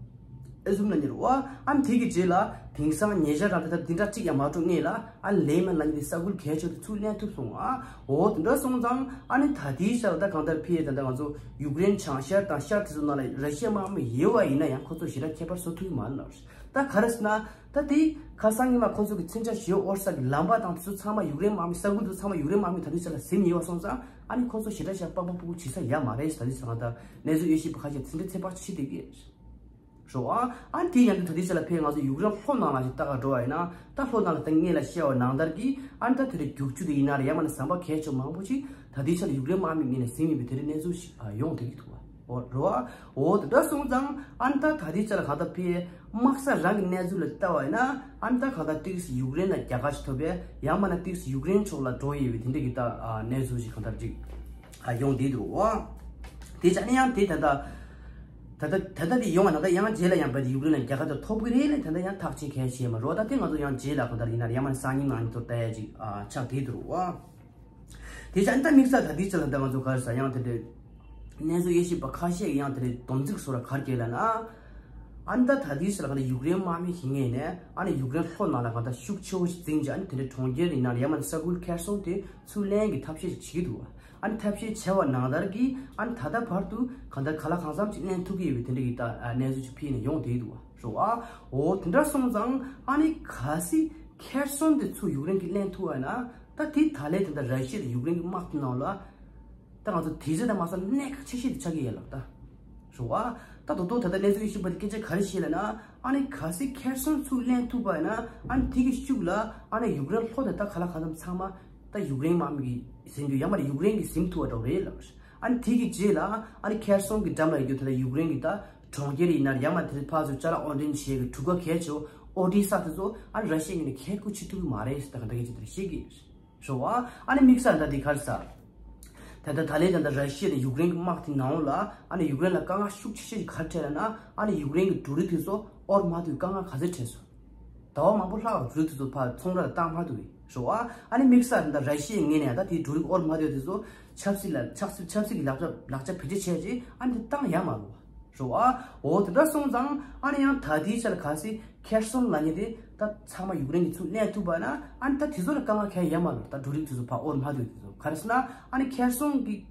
ཨེ་ཟུམ་ལ་ཉེ་རུ་བ། ཨ་ནི་དེ་གི་རྗེས་ལ་དེང་སང་ཉེ་ཆར་རང་ད་ལྟ་འདི་འདྲ་གཅིག་ཡང་མ་འགྲོ་སྔོན་ལ་ཨ་ནི་ལེ་མན་ལ་ཉེ་དེ་ས་ཁུལ་གལ་ཆེ་དེ་ཚུར་ལེན་ཐུབ་སོང་བ། འོ་དེ་འདྲ་སོང་ཙང་ཨ་ནི་ད་ལྟའི་ཆར་ད་གང་ལྟར་ཕི་ཡེ་ད་ལྟ་ང་ཚོ་ཡུཀ་རེན་བྱང་ཤར་དང་ཤར་དེ་ཚོ་ནང་ལ་ར་ཤི་ཡ་དམག་མི་ཡོད་བ་ཡིན་ན་ཡང་ཁོ་ཚོ་ཞེ་དྲག་ཁྱད་པར་བཟོ་ཐུབ་ཀྱི་མ་རེད་ལ། ད་ག་རེ་ཟེར་ན་ད་དེ་ཁ་སང་ཉི་མ་ཁོ་ཚོ་གི་མཚོན་ཆ་ཞེ་པོ་དབོར་ས་གི་ལམ་པ་དང་དེ་ཚོ་ཚང་མ་ཡུཀ་རེན་དམག་མི་ས་ཁུལ་དེ་ཚང་མ་ཡུཀ་རེན་དམག་མི་ད་ལྟའི་ཆར་ལ་ཟིན་ཡོད་པ་སོང་ཙང་ ཨ་ནི་ཁོ་ཚོ་ཞེ་དྲག་ཤ་སྤག་པ་སྤུ་གུ་བྱེད་ས་ཡ་མ་རེད་ཟེར། ད་ལྟའི་ཆར་ད་གནས་ཚུལ་དབྱེ་ཞིབ་པ་ཁ་ཤས་ཚིག་འདི་ཚེ་དཔག་ཆི་དེ་གི་རོ། ཨ་ཨ་ནི་དེ་ཡང་ད་ལྟའི་ཆར་ལ་ཕེ་ང་ཚོ་ཡུཀ་རེན་ལྷོ་ནང་ལ་ཞིག་ལྟ་ག་འགྲོ་བ་ཡིན་ན། ད་ལྷོ་ནང་ལ་ད་ངེད་ལ་བཤད་པ་ནང་ལྟར་གྱི་ཨ་ནི་ད་དེ་རིང་རྒྱུག་ཆུ་དེ་ཡིན་ན་རེད། ཡང་མིན་ན་ཟམ་པ་གས་ཆོག་མང་པོ་ཞིག་ད་ལྟའི་ཆར་ལ་ཡུཀ་རེན་དམག་མི་ངོས་ནས་ཟིན་ཡོད་པའི་དེ་རིང་གནས་ཚུལ་ཞིག་ཡོང་བསྡད་ཀྱི་འདུག་བ། འོ་རོ། འོ་དེ་འདྲ་སོང་ཙང་ཨ་ནི་ད་ད་ལྟའི་ཆར་ལ་གང་ལྟར་ཕེ་དམག་ས་རང་གི་གནས་ཚུལ་ལ་ལྟ་བ་ཡིན་ན། ཨ་ནི་ད་གང་ལྟར་ཏིག་ཙམ་ཡུཀ་རེན་ལ་རྒྱལ་ཁ་ཞིག་ཐོབ་པས། ཡང་མིན་ན་ཏིག་ཙམ་ཡུཀ་རེན་ཕྱོགས་ལ་འགྲོ་ཡོད་པའི་དེ་འདྲ་གི་ད་གནས་ཚུལ་ཞིག་གང་ལྟར་ཅིག་ཡོང་བསྡད་འདུག་བ། དེ་ཆ་ནས་ཡང་དེ་ད་ལྟ་ད་ལྟ་ད་ལྟ་དེ་ཡོང་བ་ན་ད་ཡང་རྗེས་ལ་ཡང་བལ་ཡུཀ་རེན་ལ་རྒྱལ་ཁ་ད་ཐོབ་གི་རེད་ལ། ད་ལྟ་ཡང་ཐག་གཅོད་གལ་ཆེ་མ་རོ། ད་དེ་ང་ཚོ་ཡང་རྗེས་ལ་གང་ལྟར་ཡིན་ན་ཡང་མིན་ན་སང་ཉིན་གནངས་ཉིན་ཚོ་ལྟ་ཡ་ཅིག་ཆགས་བསྡད་འདུག་བ། དེ་ཆ་ནས་ད་དམིགས་བསལ་ད་ལྟའི་ཆ་ལ་ད་ང་ཚོ་ག་རེ་ཟ་ཡང་དེ་འདྲའི་གནས་ཚུལ་དབྱེ་ཞིབ་པ་ཁ་ཤས་ཀྱིས་ཡང་དེ་འདྲའི་སྡོམ་ཚིག་བཟོ་ར་ག་རེ་བྱས་ལབ་ན། ཨ་ནི་ད་ད་ལྟའི་ཆ་ལ་ག་ནས་ཡུཀ་རེན་དམག་མི་ཞིག་ངོས་ནས་ཨ་ནི་ཡུཀ་རེན་ལྷོ་ནང་ལ་གང་ལྟར་ཤུགས་ཆེ་བོ་ཞིག་འཛིང་བྱས། ཨ་ནི་དེ་འདྲའི་གྲོང་ཁྱེར་ཡིན་ན་ཡང་མིན་ན་ས་ཁུལ་ཁེར་སོང་དེ་ཚུར་ལེན་གྱི་ཐབས་ཤེས་ཤིག་བྱེད་ཀྱི་འདུག་བ། ཨ་ནི་ཐབས་ཤེས་བྱས་པ་ནང་ལྟར་གྱི་ཨ་ནི་ད་ལྟ་བར་དུ་གང་ལྟར་གང་ལ་གང་འཚམ་ཅིག་ལེན་ཐུབ་ཀྱི་ཡོད་པའི་དེ་འདྲ་གི་ད་གནས་ཚུལ་ཅིག་ཕེ་ནས་ཡོང་བསྡད་འདུག་བ། རོ་ཨ། འོ་དེ་འདྲ་སོང་ཙང་ཨ་ནི་གལ་སྲིད་ཁེར་སོང་དེ་ཚུར་ཡུཀ་རེན་གྱིས་ལེན་ཐུབ་པ་ཡིན་ན། ད་དེ་ད་ལན་དེ་འདྲ་ར་ཤི་ཡ་དང་ཡུཀ་རེན་གྱི་དམག་དེ་ནང་ལ་ད་ང་ཚོ་དེ་ཚོ་ད་མ་སང་གནད་འགག་ཆེ་ཤོས་དེ་ཆགས་ཀྱི་ཡོད་ལབ་ད། རོ་ཨ། ད་དོ་དོ་ད་ལྟ་གནས་ཚུལ་དབྱེ་ཞིབ་པ་དེ་སྐད་ཆ་ག་རེ་བཤད་ལབ་ན། ཨ་ནི་གལ་སྲིད་ཁེར་སོང་ཚུར་ལེན་ཐུབ་པ་ཡིན་ན། ཨ་ནི་དེ་གི་ཤུགས་ལ་ཨ་ནི་ཡུཀ་རེན་ལྷོ་དེ་ད་གང་ལ་གང་འཚམ་ཚང་མ་ད་ཡུཀ་རེན་དམག་མི་གིས་ཟིན་རྒྱུ། ཡང་མིན་ན་ཡུཀ་རེན་གྱིས་ཟིན་ཐུབ་པ་འདྲ་བོ་རེད་ལབ། ཨ་ནི་དེ་གི་རྗེས་ལ་ཨ་ནི་ཁེར་སོང་གི་འགྲམ་ལ་ཡོད་རྒྱུ་དེ་ལ་ཡུཀ་རེན་གྱི་ད་གྲོང་ཁྱེར་ཡིན་ན་ཡང་མིན་ན་དེ་ཕར་ཚུར་ཅ་ལག་དབོར་འདྲེན་བྱེད་ཡས་ཀྱི་གྲུ་ཁ་གལ་ཆེ་བོ་ཨོ་ཌི་ས་དེ་ཚོ་ཨ་ནི་ར་ཤི་ཡའི་ངོས་ནས་ཁེ་ཁུར་བྱེད་ཐུབ་ཀྱི་མ་རེད་ཟེར་ད་ག་འདྲ་གི་ཅིག་དེ་བཤད་ཀྱི་རེད། རོ་ཨ། ཨ་ནི་དམིགས་བསལ་ད་དེ་ག་རེ་ཟ། ད་ལྟ་ད་ལན་ད་ལྟ་ར་ཤི་ཡ་དང་ཡུཀ་རེན་གྱི་དམག་དེ་ནང་ལ་ཨ་ནི་ཡུཀ་རེན་ལ་དཀའ་ངལ་ཤུགས་ཆེ་ཤོས་ཀྱི་ག་རེ་འཕྲད་ལབ་ན། ཨ་ནི་ཡུཀ་རེན་གྱི་འབྲུ་རིགས་དེ་ཚོ་དབོར་མ་ཐུབ་དཀའ་ངལ་ག་ཚོད་འཕྲད་སོང་། ཟླ་བ་མང་པོ་ལྷག་འབྲུ་རིགས་དེ་ཚོ་ཕར་ཚོང་ར་ལ་བཏང་མ་ཐུབ་པའི་རོ་ཨ། ཨ་ནི་དམིགས་བསལ་ད་ལྟ་ར་ཤི་ཡའི་ངོས་ནས་ད་དེའི་འབྲུ་རིགས་དབོར་མ་ཐུབ་དེ་ཚོ་ཆབ་སྲིད་ལ་ཆབ་སྲིད་ཆབ་སྲིད་ཀྱི་ལག་ཆ་ལག་ཆ་བེད་སྤྱོད་བྱས་རྗེས་ཨ་ནི་དེ་བཏང་ཡ་མ་རེད་བ། རོ་ཨ། འོ་དེ་འདྲ་སོང་ཙང་ཨ་ནི་ཡང་ད་ལྟའི་ཆར་གལ་སྲིད་ཁེར་སོང་ལབ་མཁན་དེ་ད་ཚང་མ་ཡུཀ་རེན་གྱིས་ཚུར་ལེན་ཐུབ་པ་ན། ཨ་ནི་ད་དེ་ཚོ་ལ་དཀའ་ངལ་གང་ཡང་ཡོད་མ་རེད། ད་འབྲུ་རིགས་དེ་ཚོ་ཕར་དབོར་མ་ཐུབ་དེ་ཚོ་ག་རེ་ཟེར་ན། ཨ་ནི་ཁེར་སོང་གིས་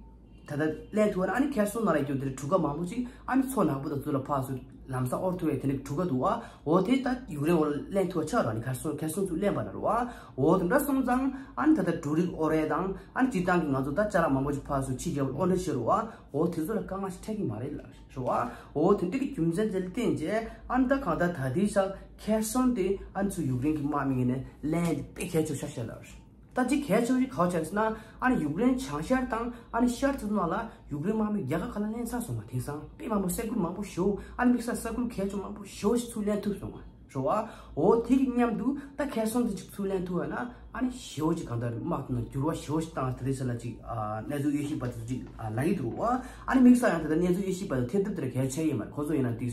ད་ལྟ་ལེན་ཐུབ་པ་ན། ཨ་ནི་ཁེར་སོང་ནང་ལ་ཡོད་དེ་གྲུ་ཁ་མང་པོ་ཅིག་ཨ་ནི་མཚོ་ནག་པོ་དང་ཚུར་ལ་ཕར་ཚུར་ལམ་སང་དབོར་ཐུབ་པའི་དེ་འདྲའི་གྲུ་ཁ་འདུག་བ། འོ་དེ་ད་ཡུཀ་རེན་འོག་ལ་ལེན་ཐུབ་པ་ཆགས་ར། ཨ་ནི་ཁེར་སོང་ཁེར་སོང་ཚུར་ལེན་པ་ན་རོ་བ། འོ་དེ་འདྲ་སོང་ཙང་ཨ་ནི་ད་ལྟ་འབྲུ་རིགས་དབོར་ཡས་དང་། ཨ་ནི་སྤྱིར་བཏང་གི་ང་ཚོ་ད་ཅ་ལག་མང་པོ་ཅིག་ཕར་ཚུར་ཕྱི་རྒྱལ་ཁབ་ལ་དབོར་འདྲེན་བྱེད་རོ་བ། འོ་དེ་ཚོ་ལ་དཀའ་ངལ་ཞིག་འཕྲད་ཀྱི་མ་རེད་ལབ་རེད་བ། འོ་དེ་འདྲ་གི་རྒྱུ་མཚན་དེ་ལ་བརྟེན་བྱས་ཨ་ནི་ད་གང་ལྟར་ད་ལྟའི་ཆར་ཁེར་སོང་དེ་ཨ་ནི་ཚུར་ཡུཀ་རེན་གྱི་དམག་མི་ངོས་ནས་ལེན་དེ་དཔེ་གལ་ཆེ་ཤོས་ཆགས་ལབ་རེད། ད་ཅི་གལ་ཆེ་ཤོས་ཅིག་ག་པར་ཆགས་ཟེར་ན། ཨ་ནི་ཡུཀ་རེན་བྱང་ཤར་དང་ཨ་ནི་ཤར་དེ་ཚོ་ནང་ལ་ཡུཀ་རེན་དམག་མི་རྒྱལ་ཁ་ག་ལ་ལེན་ཚར་སོང་བ། དེང་སང་དཔེ་མང་པོ་ས་ཁུལ་མང་པོ་ཞེ་པོ། ཨ་ནི་དམིགས་བསལ་ས་ཁུལ་གལ་ཆེ་མང་པོ་ཞེ་པོ་ཞིག་ཚུར་ལེན་ཐུབ་སོང་བ། རེད་བ། འོ་དེ་གི་མཉམ་དུ་ད་ཁེར་སོང་དེ་ཅིག་ཚུར་ལེན་ཐུབ་པ་ན་ཨ་ནི་ཞེ་པོ་ཅིག་གང་ལྟར་དམག་དེ་ནང་འགྱུར་བ་ཞེ་པོ་ཞིག་བཏང་། དེ་རིང་ཆ་ལ་ཅིག་ཨ་གནས་ཚུལ་དབྱེ་ཞིབ་པ་དེ་ཚོ་ཅིག་ཨ་ལབ་ཀྱི་འདུག་རེད་བ། ཨ་ནི་དམིགས་བསལ་ཡང་ད་ལྟ་གནས་ཚུལ་དབྱེ་ཞིབ་པ་དང་ཐེར་འདོན་དེ་འདྲ་གལ་ཆེ་ཡོད་མ་རེད། ཁོ་ཚོ་ཡིན་ན་དེ་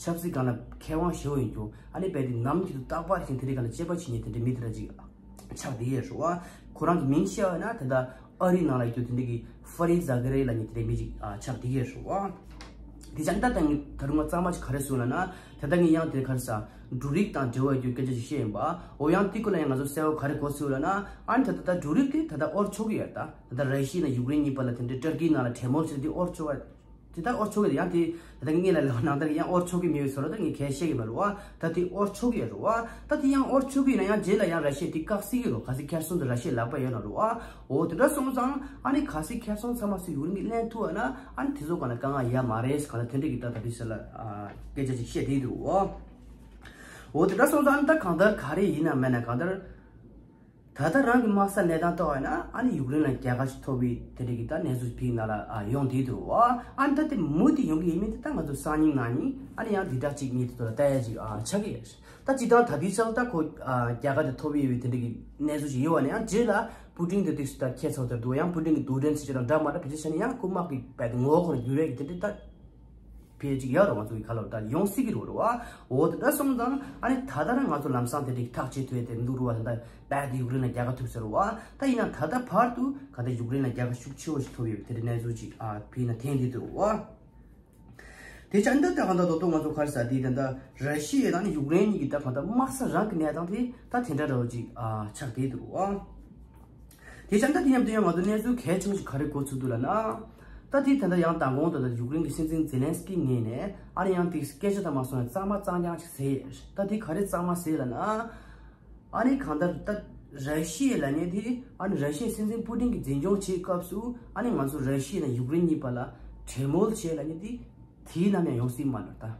ཆབ་སྲིད་སྒང་ལ་མཁས་དབང་ཞེ་པོ་ཡིན་རྒྱུ། ཨ་ནི་རྦད་དེ་ནམ་རྒྱུན་དུ་རྟག་པར་བཞིན་དེ་འདྲའི་སྒང་ལ་དཔྱད་པ་བྱེད་མཁན་དེ་འདྲའི་མི་དེ་འདྲ་ཅིག་ཆགས་བསྡད་ཡོད་རེད་བ། ཁོ་རང་གི་མིང་བཤད་པ་ན་ད་ལྟ་ཨ་རིའི་ནང་ལ་ཡོད་དེ་འདྲ་གི་ཧྥ་རི་ཛ་གི་རེ་ལབ་མཁན་དེ་འདྲའི་མི་ཅིག་ཨ་ཆགས་བསྡད་ཡོད་རེད་བ། དེ་ཆ་ནི་ད་ལྟ་ངས་ད་རུང་ང་གཙང་མ་ཅིག་ག་རེ་ཟེར་ལབ་ན། ད་ལྟ་ངས་ཡང་དེ་ག་རེ་ཟ། འབྲུ་རིགས་དང་འབྲེལ་བ་ཡོད་རྒྱུ་སྐད་ཆ་ཅིག་བཤད་ཡིན་པ། འོ་ཡང་དེ་སྐོར་ལ་ཡང་ང་ཚོ་གསལ་པོ་ག་རེ་གོ་ཚུལ་ལབ་ན། ཨ་ནི་ད་ལྟ་ད་འབྲུ་རིགས་དེ་ད་ལྟ་དབོར་ཆོག་གི་ཡོད་རེད་ད། ད་ལྟ་ར་ཤི་ཡ་དང་ཡུཀ་རེན་གཉིས་བར་ལ་དེ་འདྲའི་ཏུར་ཀི་ནང་ལ་གྲོས་མོལ་བྱས་དེ་དབོར་ཆོག་ག་དེ་ད་དབོར་ཆོག་གི་རེད། ཡང་དེ་ད་ལྟ་ངས་ལབ་ལབ་ནང་ལྟར་ཡང་དབོར་ཆོག་གི་མེད་པའི་བཟོ་འདྲ་ད་ངས་གང་ཡང་བཤད་ཀྱི་མ་རེད་བ། ད་དེ་དབོར་ཆོག་གི་ཡོད་རེད་བ། ད་དེ་ཡང་དབོར་ཆོག་གི་ཡོད་ན་ཡང་རྗེས་ལ་ཡང་ར་ཤི་ཡས་དེ་བཀག་སྲིད་ཀྱི་རེད། གལ་སྲིད་ཁེར་སོང་དུ་ར་ཤི་ཡའི་ལག་པ་ཡོད་ན་རེད་བ། འོ་དེ་འདྲ་སོང་ཙང་ཨ་ནི་གལ་སྲིད་ཁེར་སོང་ཚང་མ་ཚུར་ཡུཀ་རེན་གྱིས་ལེན་ཐུབ་པ་ན་ཨ་ནི་དེ་ཚོ་སྒང་ལ་དཀའ་ངལ་ཡོད་མ་རེད། གང་ལ་དེ་འདྲ་གི་ད་ད་དེ་ཆ་ལ་ཨ་སྐད་ཆ་ཅིག་བཤད་བསྡད་འདུག་བ། འོ་དེ་འདྲ་སོང་ཙང་ཨ་ནི་ད་གང་ལྟར་ག་རེ་ཡིན་ན་མེད་ན་གང་ལྟར། ད་ལྟ་རང་གི་དམག་ས་གནས་སྟངས་ལྟ་བ་ཡིན་ན་ཨ་ནི་ཡུཀ་རེན་ལ་རྒྱལ་ཁ་ཞིག་ཐོབ་པའི་དེ་འདྲ་གི་ད་གནས་ཚུལ་ཕྱི་ནང་ལ་ཨ་ཡོང་བསྡད་འདུག་བ། ཨ་ནི་ད་དེ་མུ་མཐུད་ཡོང་གི་ཡིན་མིན་དེ་ད་ང་ཚོ་སང་ཉིན་གནངས་ཉིན་ཨ་ནི་ཡང་འདི་འདྲ་ཅིག་མི་དེ་ཚོ་ལ་ལྟ་ཡ་ཅིག་ཨ་ཆགས་ཀྱི་ཡོད། ད་སྤྱིར་བཏང་ད་ལྟའི་ཆར་ད་ཁོ་ཨ་རྒྱལ་ཁ་དེ་ཐོབ་ཡོད་པའི་དེ་འདྲ་གི་གནས་ཚུལ་ཞིག་ཡོད་པ་ནས། ཡང་རྗེས་ལ་པུ་ཏིན་དེ་དུས་སུ་ད་ཁྱད་མཚར་དེར་འདུག་ཡང་པུ་ཏིན་གི་དུས་དྲན་ཚིག་ཅིག་དང་འདྲ་མ་འདྲ་བེད་སྤྱོད་བྱས་ནས་ཡང་ཁོ་དམག་གི་རྦད་དེ་ངོ་བོ་ཁོ་ན་འགྱུར་ཡས་ཀྱི་དེ་འདྲ་ད་ཕལ་ཆེར་ཡོད་རེད། ང་ཚོ་གི་ཁ་ལོ་ད་ཡོང་སྲིད་ཀྱི་རེད་བ། འོ་དེ་འདྲ་སོང་ཙང་ཨ་ནི་ད་ལྟ་རང་ང་ཚོ་ལམ་སང་དེ་འདྲ་གི་ཐག་གཅོད་ཐུབ་ཡས་དེ་འདུག་རེད་བ། ད་ལྟ་རྦད་དེ་ཡུཀ་རེན་ལ་རྒྱལ་ཁ་ཐོབ་ཟེར་བ། ད་ཡིན་ན་ད་ལྟ་བར་དུ་ག་ད་ཡུཀ་རེན་ལ་རྒྱལ་ཁ་ཤུགས་ཆེ་བོ་ཞིག་ཐོབ་ཡོད་པའི་དེ་འདྲ་གནས་ཚུལ་ཅིག་ཨ་ཕྱི་ནང་ཐོན་བསྡད་འདུག་བ། དེ་ཆ་འདི་ལྟ་གང་ལྟར་ད་དུང་ང་ཚོ་ག་རེ་ཟ། དེ་ད་ལྟ་ར་ཤི་ཡ་དང་ཡུཀ་རེན་གཉིས་ཀྱི་ད་གང་ལྟར་དམག་ས་རང་གི་གནས་སྟངས་དེ་ད་དེ་འདྲ་འདྲ་བོ་ཅིག་ཨ་ཆགས་བསྡད་འདུག་བ། དེ་ཆ་འདི་དེ་མཉམ་དུ་ཡང་ང་ཚོ་གནས་ཚུལ་གལ་ཆེན་པོ་ཞིག་ག་རེ་གོ་ཚུལ་འདུག་ལབ་ན། ད་དེ་ད་ལྟ་ཡང་མདང་དགོང་ད་ལྟ་ཡུཀ་རེན་གྱི་སྲིད་འཛིན་ཛེ་ལན་སི་ཀི་ངོས་ནས་ཨ་ནི་ཡང་དེ་སྐད་ཆ་ད་མ་སོང་ཡང་གཙང་མ་གཙང་རྐྱང་ཞིག་ཟེར། ད་དེ་ག་རེ་གཙང་མ་ཟེར་ལབ་ན། ཨ་ནི་གང་ལྟར་ད་ ར་ཤི་ཡ་ལབ་མཁན་དེ་ཨ་ནི་ར་ཤི་ཡའི་སྲིད་འཛིན་པུ་ཏིན་གྱིས་འཛིན་སྐྱོང་བྱེད་སྐབས་སུ་ཨ་ནི་ང་ཚོ་ར་ཤི་ཡ་དང་ཡུཀ་རེན་གཉིས་བར་ལ་གྲོས་མོལ་བྱེད་ལབ་མཁན་དེ་དེའི་ནང་ནས་ཡོང་སྲིད་མ་རེད་ད།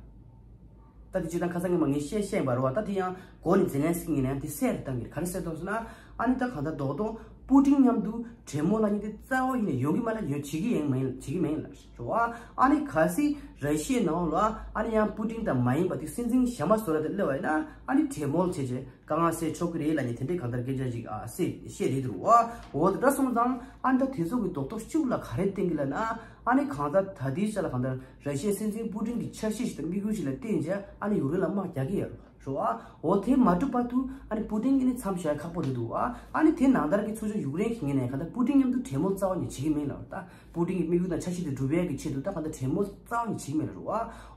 ད་དེ་སྤྱིར་བཏང་ཁ་སང་ཉིན་མ་ངས་བཤད་བཤད་པ་རེད་བ། ད་དེ་ཡང་འགོ་ནས་ཛེ་ལན་སི་ཀི་ངོས་ནས་ཡང་དེ་གསལ་རུ་བཏང་གི་རེད། ག་རེ་གསལ་བཏང་སོང་ན་ཨ་ནི་ད་གང་ལྟར་རྡོག་རྡོག་པུ་ཏིན་མཉམ་དུ་གྲོས་མོལ་ལབ་མཁན་དེ་རྩ་བ་ཡིན་ནས་ཡོང་གི་མ་རེད། ཡོང་བྱེད་ཀྱི་ཡིན་མ་ཡིན་བྱེད་ཀྱི་མ་ཡིན་ལབ་རེད་བ། ཨ་ནི་གལ་སྲིད་ར་ཤི་ཡའི་ནང་ལ་ཨ་ནི་ཡང་པུ་ཏིན་དང་མ་ཡིན་པ་དེ་སྲིད་འཛིན་གཞན་པ་བཟོ་ར་དེ་སླེབས་པ་ཡིན་ན་ཨ་ནི་གྲོས་མོལ་བྱས་རྗེས་དཀའ་ངལ་སེལ་ཆོག་གི་རེད་ལབ་མཁན་དེ་འདྲའི་གང་ལྟར་སྐད་ཆ་ཅིག་ཨ་སེ་བཤད་བསྡད་འདུག་བ། འོ་དེ་འདྲ་སོང་ཙང་ཨ་ནི་ད་དེ་ཚོ་གི་རྡོག་རྡོག་ཤུགས་ལ་ག་རེ་བསྟན་གི་ལབ་ན་ཨ་ནི་གང་ལྟར་ད་ལྟའི་ཆ་ལ་གང་ལྟར་ར་ཤི་ཡའི་སྲིད་འཛིན་པུ་ཏིན་གྱི་འཆར་གཞི་ཞིག་དང་དམིགས་ཡུལ་ཞིག་ལ་བརྟེན་བྱས་ཨ་ནི་ཡུཀ་རེན་ལ་དམག་རྒྱག་གི་ཡོད་རེད་བ། འོ་དེ་མ་གྲུབ་བར་དུ་ཨ་ནི་པུ་ཏིན་གྱིས་ནི་མཚམས་བཞག་ཁག་པོ་རེད་འདུག་བ། ཨ་ནི་དེ་ནང་ལྟར་གྱི་ཚོགས་ཆུང་ཡུཀ་རེན་གྱི་ངོས་ནས་གང་ལྟར་པུ་ཏིན་མཉམ་དུ་གྲོས་མོལ་རྩ་བ་ནས་བྱེད་ཀྱི་མིན་ལབ་རེད་ད། པུ་ཏིན་གྱི་དམིགས་ཡུལ་དང་འཆར་གཞི་དེ་འགྲུབ་ཡས་ཀྱི་ཆེད་དུ་ད་གང་ལྟར་གྲོས་མོལ་རྩ་བ་ནས་བྱེད་ཀྱི་མེད་རེད་བ།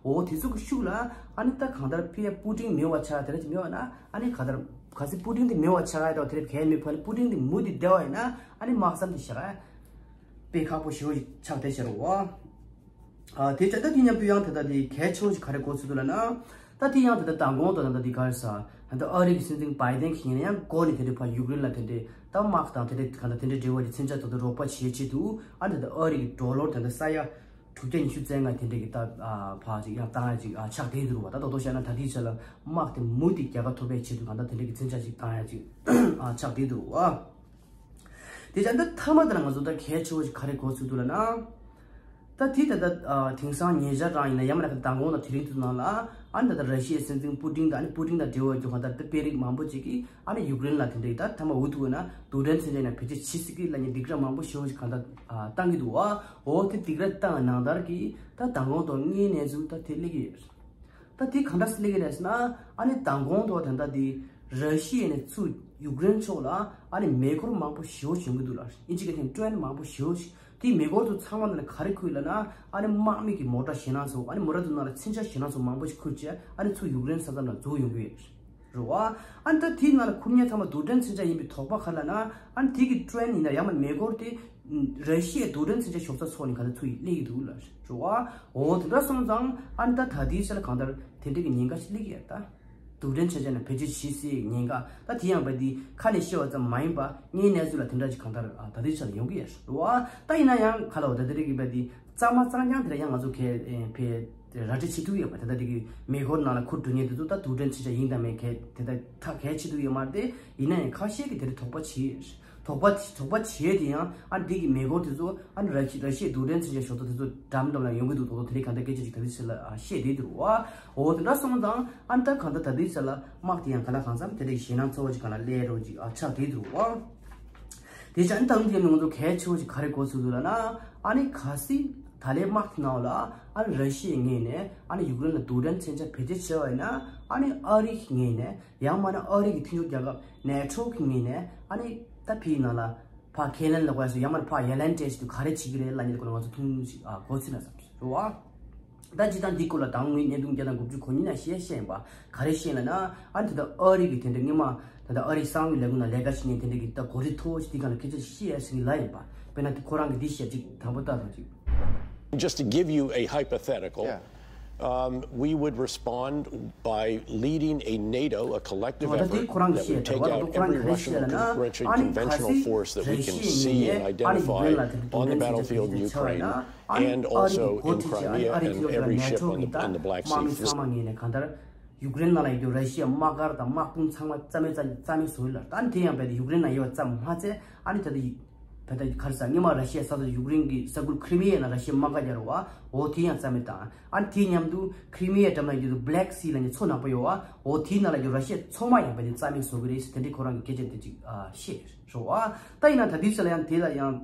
འོ་དེ་ཚོ་གི་ཤུགས་ལ་ཨ་ནི་ད་གང་ལྟར་ཕི་ཡ་པུ་ཏིན་མེད་པ་ཆགས་དེ་འདྲ་ཅིག་མེད་པ་ན་ཨ་ནི་གང་ལྟར་གལ་སྲིད་པུ་ཏིན་དེ་མེད་པ་ཆགས་ཡ་དང་དེ་རེད་གལ་མེད་པ་ནི་པུ་ཏིན་དེ་མུ་མཐུད་བསྡད་པ་ཡིན་ན་ཨ་ནི་དམག་མཚམས་དེ་བཞག་ཡ་དཔེ་ཁག་པོ་ཞེ་པོ་ཞིག་ཆགས་བསྡད་ཤག་རེད་བ། ཨ་དེ་བྱས་ད་དེ་མཉམ་དུ་ཡང་ད་ལྟ་དེ་གལ་ཆེ་བོ་ཞིག་ག་རེ་གོ་ཚུལ་འདུག་ལབ་ན། ད་དེ་ཡང་ད་ལྟ་མདང་དགོང་དང་ད་ལྟ་དེ་ག་རེ་ཟ། ད་ལྟ་ཨ་རི་གི་སྲིད་འཛིན་བྷའི་ཏན་གྱིས་ཡིན་ན་ཡང་འགོ་ནས་དེ་འདྲའི་ཕར་ཡུཀ་རེན་ལ་དེ་འདྲའི་ད་དམག་དང་དེ་འདྲའི་གང་ལྟར་དེ་འདྲའི་འབྲེལ་བ་གྱི་མཚོན་ཆ་ཚོ་དེ་རོགས་པ་བྱེད་ཆེད་དུ་ཨ་ནི་ད་ལྟ་ཨ་རི་གི་ཌོ་ལར་དེ་འདྲ་ས་ཡ་དྲུག་བརྒྱ་ཉི་ཤུ་རྩ་ལྔ་དེ་འདྲའི་གི་ད་ཕར་ཅིག་ཡང་བཏང་ཡ་ཅིག་ཆགས་བསྡད་འདུག་བ། ད་རྡོག་རྡོག་བཤད་ན་ད་ལྟའི་ཆ་ལ་དམག་དེ་མུ་མཐུད་རྒྱལ་ཁ་ཐོབ་པའི་ཆེད་དུ་གང་ལྟར་དེ་འདྲའི་གི་མཚོན་ཆ་ཅིག་བཏང་ཡ་ཅིག་ཆགས་བསྡད་འདུག་བ། དེ་བྱས་ད་མཐའ་མ་དེ་ལ་ང་ཚོ་ད་གལ་ཆེ་བོ་ཞིག་ག་རེ་གོ་ཚུལ་འདུག་ལབ་ན། ད་དེ་ད་ལྟ་ཨ་དེང་སང་ཉེ་ཆར་རང་ཡིན་ན་ཡང་མིན་ན་མདང་དགོང་དང་དེ་རིང་དུས་ནང་ལ་ཨ་ནི་ད་ལྟ་ར་ཤི་ཡའི་སྲིད་འཛིན་པུ་ཏིན་དང་ཨ་ནི་པུ་ཏིན་དང་འབྲེལ་བ་རྒྱུ་གང་ལྟར་ད་དཔོན་རིགས་མང་པོ་ཅིག་གིས་ཨ་ནི་ཡུཀ་རེན་ལ་དེ་འདྲའི་ད་མཐའ་མ་འུ་ཐུག་ན་རྡུལ་ཕྲན་མཚོན་ཆ་ཡིན་ན་བེད་སྤྱོད་བྱེད་སྲིད་ཀི་ལབ་མཁན་སྡིགས་ར་མང་པོ་ཞེ་པོ་ཞིག་གང་ལྟར་ཨ་བཏང་གི་འདུག་བ། འོ་དེ་སྡིགས་ར་བཏང་ནང་ལྟར་གྱི་ད་མདང་དགོང་དང་དངོས་གནས་ཚུལ་ད་དེ་སླེབས་ཀྱི་ཡོད། ད་དེ་གང་འདྲ་སེ་སླེབས་ཀྱི་རེད་ཟེར་ན། ཨ་ནི་མདང་དགོང་དུ་ད་ལྟ་དེ་ར་ཤི་ཡ་ནས་ཚུར་ཡུཀ་རེན་ཕྱོགས་ལ་ཨ་ནི་མེ་འཁོར་མང་པོ་ཞེ་པོ་ཅིག་ཡོང་གི་འདུག་ལ། ཨིན་ཇི་སྐད་ཐོག་ནས་ཊེན་མང་པོ་ཞེ་པོ་ཅིག་དེ་མེ་འཁོར་དུ་ཚང་མ་ནང་ནས་ག་རེ་ཁུར་ལབ་ན། ཨ་ནི་དམག་མི་གི་མོ་ཊ་ཞེད་སྣང་ཚོ་ཨ་ནི་མོ་ཊ་དུ་ནང་ལ་མཚོན་ཆ་ཞེད་སྣང་ཚོ་མང་པོ་ཞིག་ཁུར་བྱས་ཨ་ནི་ཚུར་ཡུཀ་རེན་ས་མཚམས་ལ་འཛུལ་ཡོང་གི་ཡོད་རེད་བ། ཨ་ནི་ད་དེའི་ནང་ལ་ཁུར་མཁན་ཚང་མ་རྡུལ་ཕྲན་མཚོན་ཆ་ཡིན་པའི་དོགས་པ་ག་རེ་ལབ་ན། ཨ་ནི་དེ་གི་ཊེན་ཡིན་ན་ཡང་མ་མེ་འཁོར་དེ་ར་ཤི་ཡའི་རྡུལ་ཕྲན་མཚོན་ཆ་ཤོག་ཚ་ཚོགས་ནས་ག་ཚོད་ཚུར་སླེབས་ཀྱི་འདུག་ལ་རེད་བ། འོ་དེ་འདྲ་སོང་ཙང་ཨ་ནི་ད་ད་ལྟའི་ཆ་ལ་གང་ལྟར་དེ་འདྲའི་གི་ཉེན་ཁ་ཞིག་སླེབས་ཀྱི་ཡོད་ད། རྡུལ་ཕྲན་མཚོན་ཆ་ནང་བེད་སྤྱོད་བྱེད་སྲིད་ཉེན་ཁ་ད་དེ་ཡང་བ་དེ་ཁ་ནས་བཤད་པ་ཙམ་མ་ཡིན་པ་དངོས་གནས་ཚུལ་ལ་དེ་འདྲ་ཞིག་གང་ལྟར་ཨ་ད་ལྟའི་ཆ་ལ་ཡོང་གི་ཡོད་རེད་བ། ད་ཡིན་ན་ཡང་ག་ལ་བ་ད་དེ་རིགས་ཀྱི་བ་དེ་གཙང་མ་གཙང་རྐྱང་དེ་ལ་ཡང་ང་ཚོ་གས་ཨེ་ཕེ་ར་སྤྲོད་བྱེད་ཐུབ་ཡོད་པ། དེ་ལྟ་དེ་གི་མེ་འཁོར་ནང་ལ་ཁུར་འགྲོ་མཁན་དེ་ཚོ་ད་རྡུལ་ཕྲན་མཚོན་ཆ་ཡིན་དང་མིན་གས་དེ་ལྟ་ཐག་གས་ཆོད་ཐུབ་ཡོད་མ་རེད་དེ། ཡིན་ན་ཡང་ཁ་ཤས་ཀྱིས་དེ་འདྲ་དོགས་པ་བྱེད་ཡོད། དོགས་པ་དོགས་པ་བྱེད་དེ་ཡང་ཨ་འདི་གི་མེ་འཁོར་དེ་ཚོ་ཨ་ར་ཤི་ར་ཤི་ཡའི་རྡུལ་ཕྲན་མཚོན་ཆ་ཤོག་ཐོག་དེ་ཚོ་འགྲམ་འགྲམ་ལ་ཡོང་གི་འདུག་དོགས་དོགས་དེ་འདྲའི་གང་ལྟར་སྐད་ཆ་ཅིག་ད་ལྟའི་ཆ་ལ་ཨ་བཤད་བསྡད་འདུག་བ། འོ་དེ་འདྲ་སོང་ཙང་ཨ་ད་གང་ལྟར་ད་ལྟའི་ཆ་ལ་དམག་དེ་ཡང་ག་ལ་གང་འཚམ་དེ་འདྲའི་ཞེད་སྣང་ཚ་བོ་ཅིག་གང་ལ་སླེབས་རོགས་ཅིག་ཨ་ཆགས་བསྡད་འདུག་བ། དེ་ཆ་ཨ་ནི་ད་རུང་དེ་ནི་ང་ཚོ་གལ་ཆེ་བོ་ཞིག་ག་རེ་གོ་ཚུལ་འདུག་ལབ་ན། ཨ་ནི་གལ་སྲིད་ད་ལན་དམག་དེ་ནང་ལ་ཨ་ནི་ར་ཤི་ཡའི་ངོས་ནས་ཨ་ནི་ཡུཀ་རེན་ལ་རྡུལ་ཕྲན་མཚོན་ཆ་བེད་སྤྱོད་བྱས་པ་ཡིན་ན། ཨ་ནི་ཨ་རི་གི་ངོས་ནས་ཡང་མིན་ན་ཨ་རི་གི་མཐུན་ཕྱོགས་རྒྱལ་ཁབ་ནེ་ཊོ་གི་ངོས་ནས་ཨ་ནི་ད་ཕིའི་ནང་ལ་ཕར་ཁས་ལེན་ལ་དགོས་སུ་ཡང་མིན་ན་ཕར་ཡ་ལན་སྤྲད་ཆེད་དུ་ག་རེ་བྱེད་ཀྱི་རེད་ལབ་མཁན་དེ་སྐོར་ལ་ང་ཚོ་ཐུང་ཐུང་ཞིག་ཨ་གོ་ཚུལ་ན་བསམ་སོང་བ། ད་ཇི་ལྟར་འདི་སྐོར་ལ་དང་ངོས་གནད་དོན་བརྒྱ་དང་དགུ་བཅུ་གོ་གཉིས་ན་བཤད་བཤད་ཡིན་པ། ག་རེ་བཤད་ལབ་ན། ཨ་ནི་ད་ལྟ་ཨ་རི་གི་དེ་འདྲ་སྔོན་མ་ད་ལྟ་ཨ་རི་གསང་བའི་ལས་ཁུངས་ནང་ལས་ཀ་བྱེད་མཁན་དེ་འདྲ་གི་ད་གོ་སྒྲིག་མཐོ་བོ་ཞིག་དེ་སྒང་ལ་སྐད་ཆ་བཤད་ཡ་ཟེར་གྱི་ལབ་ཡིན་པ། དཔེར་ན་དེ་ཁོ་རང་གི་འདི་བཤད་ཅིག་དང་པོ་ལྟ་དང་ཅིག Just to give you a hypothetical, yeah. Um, we would respond by leading a NATO, a collective effort that would take out every Russian, Russian conventional force that we can see and identify on the battlefield in Ukraine and also in Crimea and every ship on the, on the Black Sea fleet. ཡུཀ་རེན་ནང་ལ་ཡོད་རྒྱུ་ར་ཤི་ཡའི་དམག་སྒར་དང་དམག་དཔུང་ཚང་མ་རྩ་མེད་རྩ་རྩ་མེད་བཟོ་ཡོད་ལ། ད་དེ་ཡང་བས་ཏེ་ཡུཀ་རེན་ནང་ཡོད་པ་ཙམ་མ་ཚད་ཨ་ནི་ད་ལྟ་ད་ལྟ་ག་རེ་ཟ་སྔོན་མ་ར་ཤི་ཡ་ས་ཐོག་ཡུཀ་རེན་གྱི་ས་ཁུལ་ཁི་རི་མི་ཡ་ནང་ར་ཤི་ཡའི་དམག་སྒར་རྒྱག་རོགས་འོ་དེ་ཡང་རྩ་མེད་བཏང་། ཨ་ནི་དེ་མཉམ་དུ་ཁི་རི་མི་ཡ་འགྲམ་ལ་ཡོད་རྒྱུ་Black Sea ལ་ནི་མཚོ་ནག་པོ་ཡོད་བ། འོ་དེའི་ནང་ལ་ཡོད་ར་ཤི་ཡའི་མཚོ་དམག་ཡང་བས་ཏེ་རྩ་མེད་བཟོ་གི་རེད་ཟེར་དེ་འདྲའི་ཁོ་རང་གི་སྐད་ཆ་དེ་ཅིག་ཨ་བཤད་རོགས་ཨ། ད་ཡིན་ན་ད་དུས་ཚོད་ལ་ཡང་དེ་ལ་ཡང་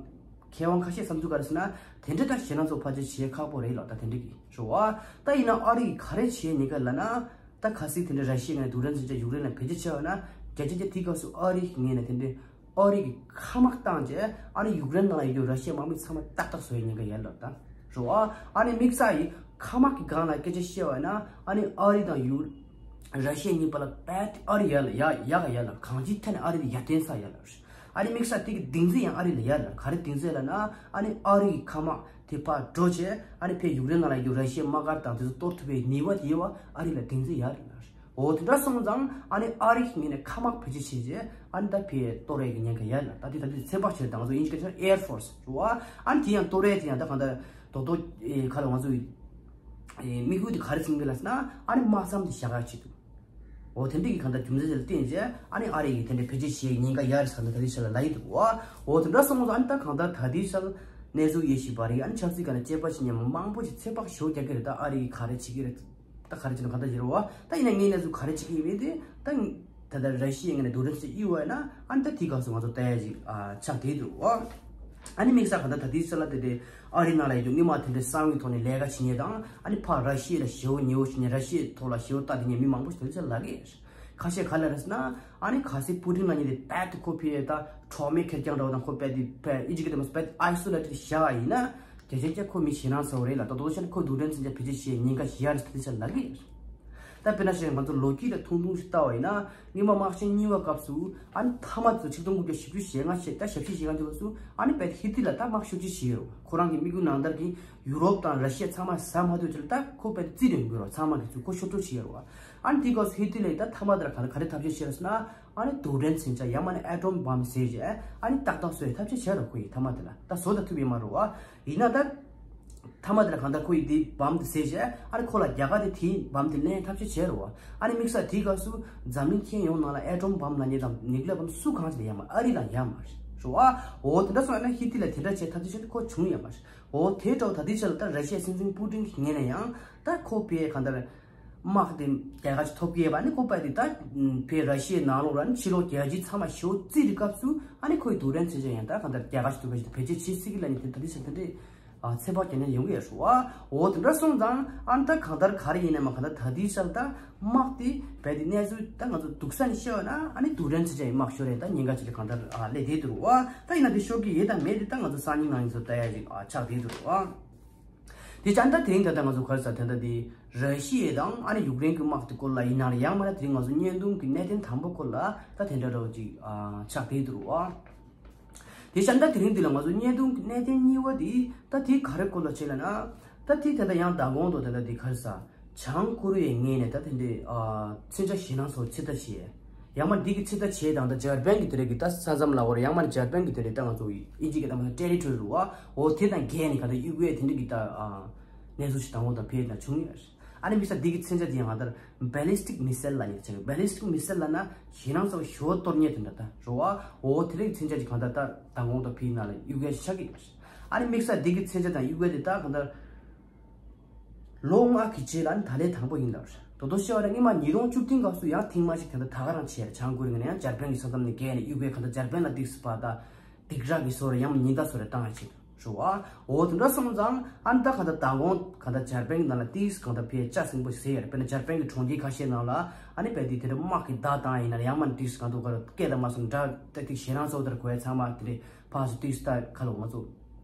མཁས་དབང་ཁ་ཤས་བསམ་ཚུལ་ག་རེ་ཟེར་ན། དེ་འདྲ་ད་ཞེད་སྣང་ཚོ་ཕལ་ཆེར་བྱེད་ཁག་པོ་རེད་ལ་ད་དེ་འདྲ་གི་རོགས་ཨ། ད་ཡིན་ན་ཨ་རི་གི་ག་རེ་བྱེད་ཉེན་ཁ་ལབ་ན། ད་གལ་སྲིད་དེ་འདྲ་ར་ཤི་ཡའི་ངོས་ནས་རྡུལ་ཕྲན་མཚོན་ཆ་ཡུཀ་རེན་ལ་བེད་སྤྱོད་བྱས་པ་ན། བརྒྱ་ཆ་བརྒྱ་དེའི་སྐབས་སུ་ཨ་རི་གི་ངོས་ནས་དེ་འདྲའི་ཨ་རི་གི་མཁའ་དམག་བཏང་རྗེས་ཨ་ནི་ཡུཀ་རེན་ནང་ལ་ཡོད་རྒྱུ་ར་ཤི་ཡའི་དམག་མི་ཚང་མ་ཏག་ཏག་བཟོ་ཡའི་ཉེན་ཁ་ཡོད་ལབ་ད་རོ། ཨ་ནི་དམིགས་བསལ་ཡིན་མཁའ་དམག་གི་སྒང་ལ་སྐད་ཆ་བཤད་པ་ན་ཨ་ནི་ཨ་རི་དང་ཡུ་ར་ཤི་ཡ་གཉིས་བར་ལ་རྦད་ཨ་རི་ཡར་ལ་ཡར་ཡར་ག་ཡར་ལ་གང་ཅིའི་ཐད་ནས་ཨ་རི་དེ་ཡར་བརྟན་ས་ཡོད་ལབ། ཨ་ནི་དམིགས་བསལ་དེ་གི་གདེང་ཚོད་ཡང་ཨ་རི་ལ་ཡོད་ལ། ག་རེ་གདེང་ཚོད་ལབ་ན། ཨ་ནི་ཨ་རི་གི་མཁའ་དམག་དེ་ཕར་འགྲོ་བྱས་ཨ་ནི་ཕར་ཡུཀ་རེན་ནང་ལ་ཡོད་ར་ཤི་ཡའི་དམག་སྒར་དང་དེ་ཚོ་གཏོར་ཐུབ་པའི་ནུས་པ་དེ་ཡོད་པ་ཨ་རི་ལ་གདེང་ཚོད་ཡོད་རེད་ལ། འོ་དེ་འདྲ་སོང་ཙང་ཨ་ནི་ཨ་རི་གི་ངོས་ནས་མཁའ་དམག་བེད་སྤྱོད་བྱས་རྗེས་ཨ་ནི་ད་ཕར་གཏོར་ཡས་ཀྱི་ཉེན་ཁ་ཡོད་ལ། ད་དེ་ད་དེ་ཚོད་དཔག་བྱས་ད་ང་ཚོ་ཨིན་ཇི་སྐད་ཆ་Air Force རེད་བ། ཨ་ནི་དེ་ཡང་གཏོར་ཡས་དེ་ཡང་ད་གང་ལྟར་རྡོག་རྡོག་ཨེ་ཁ་ལ་ང་ཚོ་ཨེ་དམིགས་ཡུལ་དེ་ག་རེ་ཟིན་གི་ལ་ཟེར་ན་ཨ་ནི་དམག་མཚམས་དེ་བཞག་ཡག་བྱེད་འདུག་འོ་དེ་འདྲ་གི་གང་ལྟར་རྒྱུ་མཚན་དེ་ལ་བརྟེན་རྗེས་ཨ་ནི་ཨ་རི་གིས་དེ་འདྲ་བེད་སྤྱོད་བྱེད་ཉེན་ཁ་ཡོད་རེད་ཟེར་ནས་ད་ལྟའི་ཆར་ལ་ལབ་ཀྱི་འདུག་བ། འོ་དེ་འདྲ་སོང་ཙང་ཨ་ནི་ད་གང་ལྟར་ད་ལྟའི་ཆར་གནས་ཚུལ་དབྱེ་ཞིབ་པ་རིགས་ཨ་ནི་ཆབ་སྲིད་སྒང་ནས་དཔྱད་པ་བྱེད་མཁན་མང་པོ་ཞིག་ཚོད་དཔག་ཞེ་པོ་རྒྱག་གི་རེད། ད་ཨ་རི་གིས་ག་རེ་བྱེད་ཀྱི་རེད། ད་ག་རེ་བྱེད་ན་གང་ལྟར་བྱེད་རོགས། ད་ཡིན་ན་ངས་གནས་ཚུལ་ག་རེ་བྱེད་ཀྱི་ཡིན་མིན་དེ་ད་ད་ལྟ་ར་ཤི་ཡའི་ངོས་ནས་རྡུལ་ཕྲན་ཚོགས་དབྱེ་བ་ཡིན་ན་ཨ་ནི་ད་དེའི་སྐབས་སུ་ང་ཚོ་ལྟ་ཡ་ཅིག་ཨ་ཆགས་བསྡད་འདུག་ཨ། ཨ་ནི་དམིགས་བསལ་གང་ལྟར་ད་ལྟའི་ཆར་ལ་དེ་དེ་ཨ་རི་ནང་ལ་ཡོད་རྒྱུ་སྔོན་མ་དེ་འདྲའི་གསང་བའི་ཐོག་ནས་ལས་ཀ་བྱེད་མཁན་དང་ཨ་ནི་ཕར་ར་ཤི་ཡ་ལ་ཞེ་པོ་ཉེ་བོ་བྱེད་མཁན་ར་ཤི་ཡའི་ཐོག་ལ་ཞེ་པོ་ལྟ་བསྡད་མཁན་མི་མང་པོ་ཞིག་དེ་འདྲ་ལབ་ཀྱི་ཡོད། ཁ་ཤས་ག་རེ་ལབ་རེད་ཟེར་ན་ཨ་ནི་གལ་སྲིད་པུ་ཏིན་ལབ་མཁན་དེ་རྦད་དེ་ཁོ་ཕར་ད་གྲོགས་མེད་ཁེར་རྐྱང་འདྲ་བོ་དང་ཁོ་རྦད་དེ་ཕར་ཨིན་ཇི་སྐད་དུ་མ་སོ་རྦད་དེ་ཨའི་སོ་ལེ་ཊེཌ་བཞག་པ་ཡིན་ན་རྒྱལ་སྤྱིའི་ཁོ་མི་ཞེད་སྣང་ཚ་པོ་རེད་ལ། ད་དོ་དོ་ཆ་ནས་ཁོ་རྡུལ་ཕྲན་ཚོགས་ཆེན་བེད་སྤྱོད་བྱེད་ཉེན་ཁ་ཞིག་ཡོད་རེད་ཟེར་དེ་འདྲ་ལབ་ཀྱི་ཡོད། ད་དཔེར་ན་བཤད་ང་ཚོ་ལོ་རྒྱུས་ལ་ཐུང་ཐུང་ཞིག་བལྟ་བ་ཡིན་ན་སྔོན་མ་དམག་ཆེན་གཉིས་པའི་སྐབས་སུ་ཨ་ནི་མཐའ་མ་ཚོ་ཆིག་སྟོང་དགུ་བརྒྱ་བཞི་བཅུ་ཞེ་ལྔ་ཞེ་ད་ཞེ་བཞི་ཞེ་ལྔ་དེ་སྐབས་སུ་ཨ་ནི་རྦད་དེ་ཧི་ཏི་ལར་ད་དམག་ཤུགས་ཆེ་བྱས་ཡོད་རེད། ཁོ་རང་གི་དམིགས་ཡུལ་ནང་ལྟར་གྱི་ཡུ་རོབ་དང་ར་ཤི་ཡ་ཚང་མ་ཟ་མ་ཐུབ་ཅིག་ལ་ད་ཁོ་རྦད་དེ་རྩིས་སྤྲད་ཡོད་རེད། ཚང་མ་གི་ཚུར་ཁོ་ཤོར་སྤྲོད་བྱས་ཡོད་རེད། ཨ་ནི་དེའི་སྐབས་སུ་ཧི་ཏི་ལར་ད་མཐའ་མ་དེ་ལ་ག་རེ་ག་རེ་ཐབས་ཤེས་བྱས་རེད་ཟེར་ན་ཨ་ནི་རྡུལ་ཕྲན་མཚོན་ཆ་ཡང་མིན་ན་ཨེ་ཊོམ་བྷམ་ཟེར་བྱས་ཨ་ནི་ཏག་ཏག་བཟོ་ཡི་ཐབས་ཤེས་བྱས་རེད། ཁོ་ཡིས་མཐའ་མ་དེ་ལ་ད་བཟོ་ད་ཐུབ་ཡོད་མ་རེད་བ། ཡིན་ན་ད་མཐའ་མ་དེ་ལ་གང་ལྟར་ཁོ་ཡིས་དེ་བྷམ་དེ་བཟོས་བྱས་ཨ་ནི་ཁོ་ལ་རྒྱ་གར་དེ་དེའི་བྷམ་དེ་ལེན་ཐབས་ཤེས་བྱས་རེད་བ། ཨ་ནི་དམིགས་བསལ་དེའི་སྐབས་སུ་འཛམ་གླིང་ཁྱོན་ཡོངས་ནང་ལ་ཨེ་ཊོམ་བྷམ་ལབ་མཁན་དང་ནིའུ་ཀི་ལི་ཡར་བྷམ་སུ་གང་ཞིག་ལ་ཡོད་མ་རེད། ཨ་རི་ལ་ཡོད་མ་རེད་རེད་བ། འོ་དེ་འདྲ་སོང་ཡིན་ན་ཧི་ཏི་ལར་དེ་འདྲ་བྱས་ཐབས་ཤེས་བྱས་ཏེ་ཁོ་བྱུང་ཡོད་མ་རེད། འོ་དེ་འདྲ་ད་ལྟའི་ཆ་ལ་ད་ར་ཤི་ཡའི་སྲིད་འཛིན་པུ་ཏིན་གྱི་ངོས་ནས་ཡང་ད་ཁོ་ཕར་གང་ལྟར་དམག་དེ་རྒྱལ་ཁ་ཅིག་ཐོབ་ཀྱི་ཡོད་པ་ནི་ཁོ་རྦད་དེ་ད་ཕར་ར་ཤི་ཡའི་ནང་ལོགས་ལ་ནི་ཕྱི་ལོགས་རྒྱལ་སྤྱི་ཚང་མ་ཞེ་པོ་རྩིས་རིག་སྐབས་སུ་ཨ་ནི་ཁོ་ཡི་རྡུལ་ཕྲན་མཚོན་ཆ་ཡང་ད་གང་ལྟར་རྒྱལ་ཁ་ཅིག་ཐོབ་པ་ཞིག་ད་བེད་སྤྱོད་བྱེད་སྲིད་ཀྱི་ལབ་ནི་དེ་ད་ལྟའི་ཆ་དེ་འདྲའི་ཨ་ཚོད་དཔག་རྒྱག་མཁན་ཡོང་གི་ཡོད་རེད་བ། འོ་དེ་འདྲ་སོང་ཙང་ཨ་ནི་ད་གང་ལྟར་ག་རེ་ཡིན་ནའི་མ་གང་ལྟར་ད་ལྟའི་ཆར་ད་དམག་དེ་རྦད་དེ་གནས་ཚུལ་ད་ང་ཚོ་སྡུག་ས་ནས་བཤད་པ་ན་ཨ་ནི་རྡུལ་ཕྲན་མཚོན་ཆ་ཡི་དམག་ཤོར་རེད། ད་ཉེན་ཁ་ཅིག་ལ་གང་ལྟར་ཨ་སླེབས་བསྡད་འདུག་རེད་བ། ད་ཡིན་ན་དེ་ཤོར་གྱི་ཡོད་དང་མེད་དེ་ད་ང་ཚོ་སང་ཉིན་གནངས་ཉིན་ཚོ་ལྟ་ཡ་ཅིག་ཨ་ཆགས་བསྡད་འདུག་རེད་བ། དེ་ཙང་ད་དེ་རིང་ད་ལྟ་ང་ཚོ་ག་རེ་ཟེར་དེ་འདྲ་དེ་ར་ཤི་ཡ་དང་ཨ་ནི་ཡུཀ་རེན་གྱི་དམག་དེ་སྐོར་ལ་ཡིན་ན་རེད། ཡང་མིན་ན་དེ་རིང་ང་ཚོ་བརྙན་ཐུང་གི་གནད་དོན་དང་པོ་སྐོར་ལ་ད་དེ་འདྲ་འདྲ་བོ་ཅིག་ཨ་ཆགས་བསྡད་འདུག་རེད་བ། དེ་ཙང་ད་དེ་རིང་འདི་ལ་ང་ཚོ་བརྙན་ཐུང་གི་གནད་དོན་གཉིས་པ་དེ་ད་དེ་ག་རེ་སྐོར་ལ་བྱས་ལབ་ན་ད་དེ་ད་ལྟ་ཡང་མདང་དགོང་དུ་ད་ལྟ་དེ་ག་རེ་ཟེར་བྱང་ཀོ་རི་ཡའི་ངོས་ནས་ད་དེ་འདྲའི་ཨ་མཚོན་ཆ་ཞེད་སྣང་ཚ་པོ་ཕྱིར་ལྟ་བྱས། ཡང་མིན་འདི་གི་ཕྱིར་ལྟ་བྱས་དང་ད་འཇར་པན་གྱི་དེ་འདྲ་གི་ད་ས་མཚམས་ལབ་དགོས་རེད། ཡང་མིན་འཇར་པན་གྱི་དེ་འདྲ་ད་ང་ཚོ་ཨིན་ཇི་གི་ད་མ་ཊེ་རི་ཊོ་རི་རེད་བ། འོ་དེ་དང་འགལ་ནས་ག་ད་གཡུག་ཡས་དེ་འདྲ་གི་ད་ཨ་གནས་ཚུལ་ཞིག་མདང་དགོང་དང་ཕེབས་དང་བྱུང་ཡོད་རེད། ཨ་ནི་དམིགས་བསལ་འདི་གི་མཚོན་ཆ་དེ་ཡང་ང་ལྟར་བེ་ལིས་ཊིག་མི་སེལ་ལབ་ཡོད་ཅིང་། བེ་ལིས་ཊིག་མི་སེལ་ལབ་ན་ཞེད་སྣང་ཚ་པོ་ཞེ་པོ་གཏོང་མཁན་དེ་འདྲ་ད་རེད་བ། འོ་དེ་འདྲ་གི་མཚོན་ཆ་ཅིག་གང་ལྟར་ད་མདང་དགོང་དང་ཕེབས་ནང་ལ་གཡུག་ཡས་ཆགས་ཀྱི་ཡོད་རེད། ཨ་ནི་དམིགས་བསལ་འདི་གི་མཚོན་ཆ་དང་གཡུག་ཡས་དེ་ད་གང་ལྟར་ལོ་ལྔ་གི་རྗེས་ལ་ནི་ད་ལན་དང་པོ་ཡིན་ལབ་རེད། དོ་དོ་ཤེས་པ་རེད། སྔོན་མ་ཉིས་སྟོང་བཅུ་བདུན་སྐབས་སུ་ཡང་ཐེངས་མ་ཞིག་དེ་འདྲ་ད་ག་རང་བྱས་རེད། བྱང་ཀོ་རི་ཡ་ནས་ཡང་འཇར་པན་གྱི་ས་མཚམས་ནས་བརྒལ་ནས་གཡུག་ཡས་གང་ལྟར་འཇར་པན་ལ་ཏོག་ཙམ་ཕར་ད་སྡིགས་ར་གི་བཟོ་རེད། ཡང་མིན་ཉེན་བརྡ་བཟོ་རེད་བཏང་ཡ་ཆེད་དུ་རེད་བ། འོ་དེ་འདྲ་སོང་ཙང་ཨ་ནི་ད་གང་ལྟར་མདང་དགོང་གང་ལྟར་འཇར་པན་གྱི་ནང་ལ་ཏོག་ཙམ་གང་ལྟར་ཕར་ལྕགས་ཟིང་པོ་ཞིག་ཟེར་ཡ་རེད། དཔེར་ན་འཇར་པན་གྱི་གྲོང་ཁྱེར་ཁ་ཤས་ནང་ལ་ཨ་ནི་རྦད་དེ་དེ་འདྲ་དམག་གི་བརྡ་བཏང་ཡིན་ན་ཡང་མིན་ཏོག་ཙམ་གང་ལྟར་ག་རེ་སྐད་དང་མ་སོང་འདྲ་ཏག་ཏག་ཞེད་སྣང་ཚ་པོ་དེ་འདྲ་གོ་ཡ་ཚང་མ་དེ་འདྲ་ཕར་ཚུར་ཏོག་ཙམ་ད་ག་ལབ་དགོས་ང་ཚོ་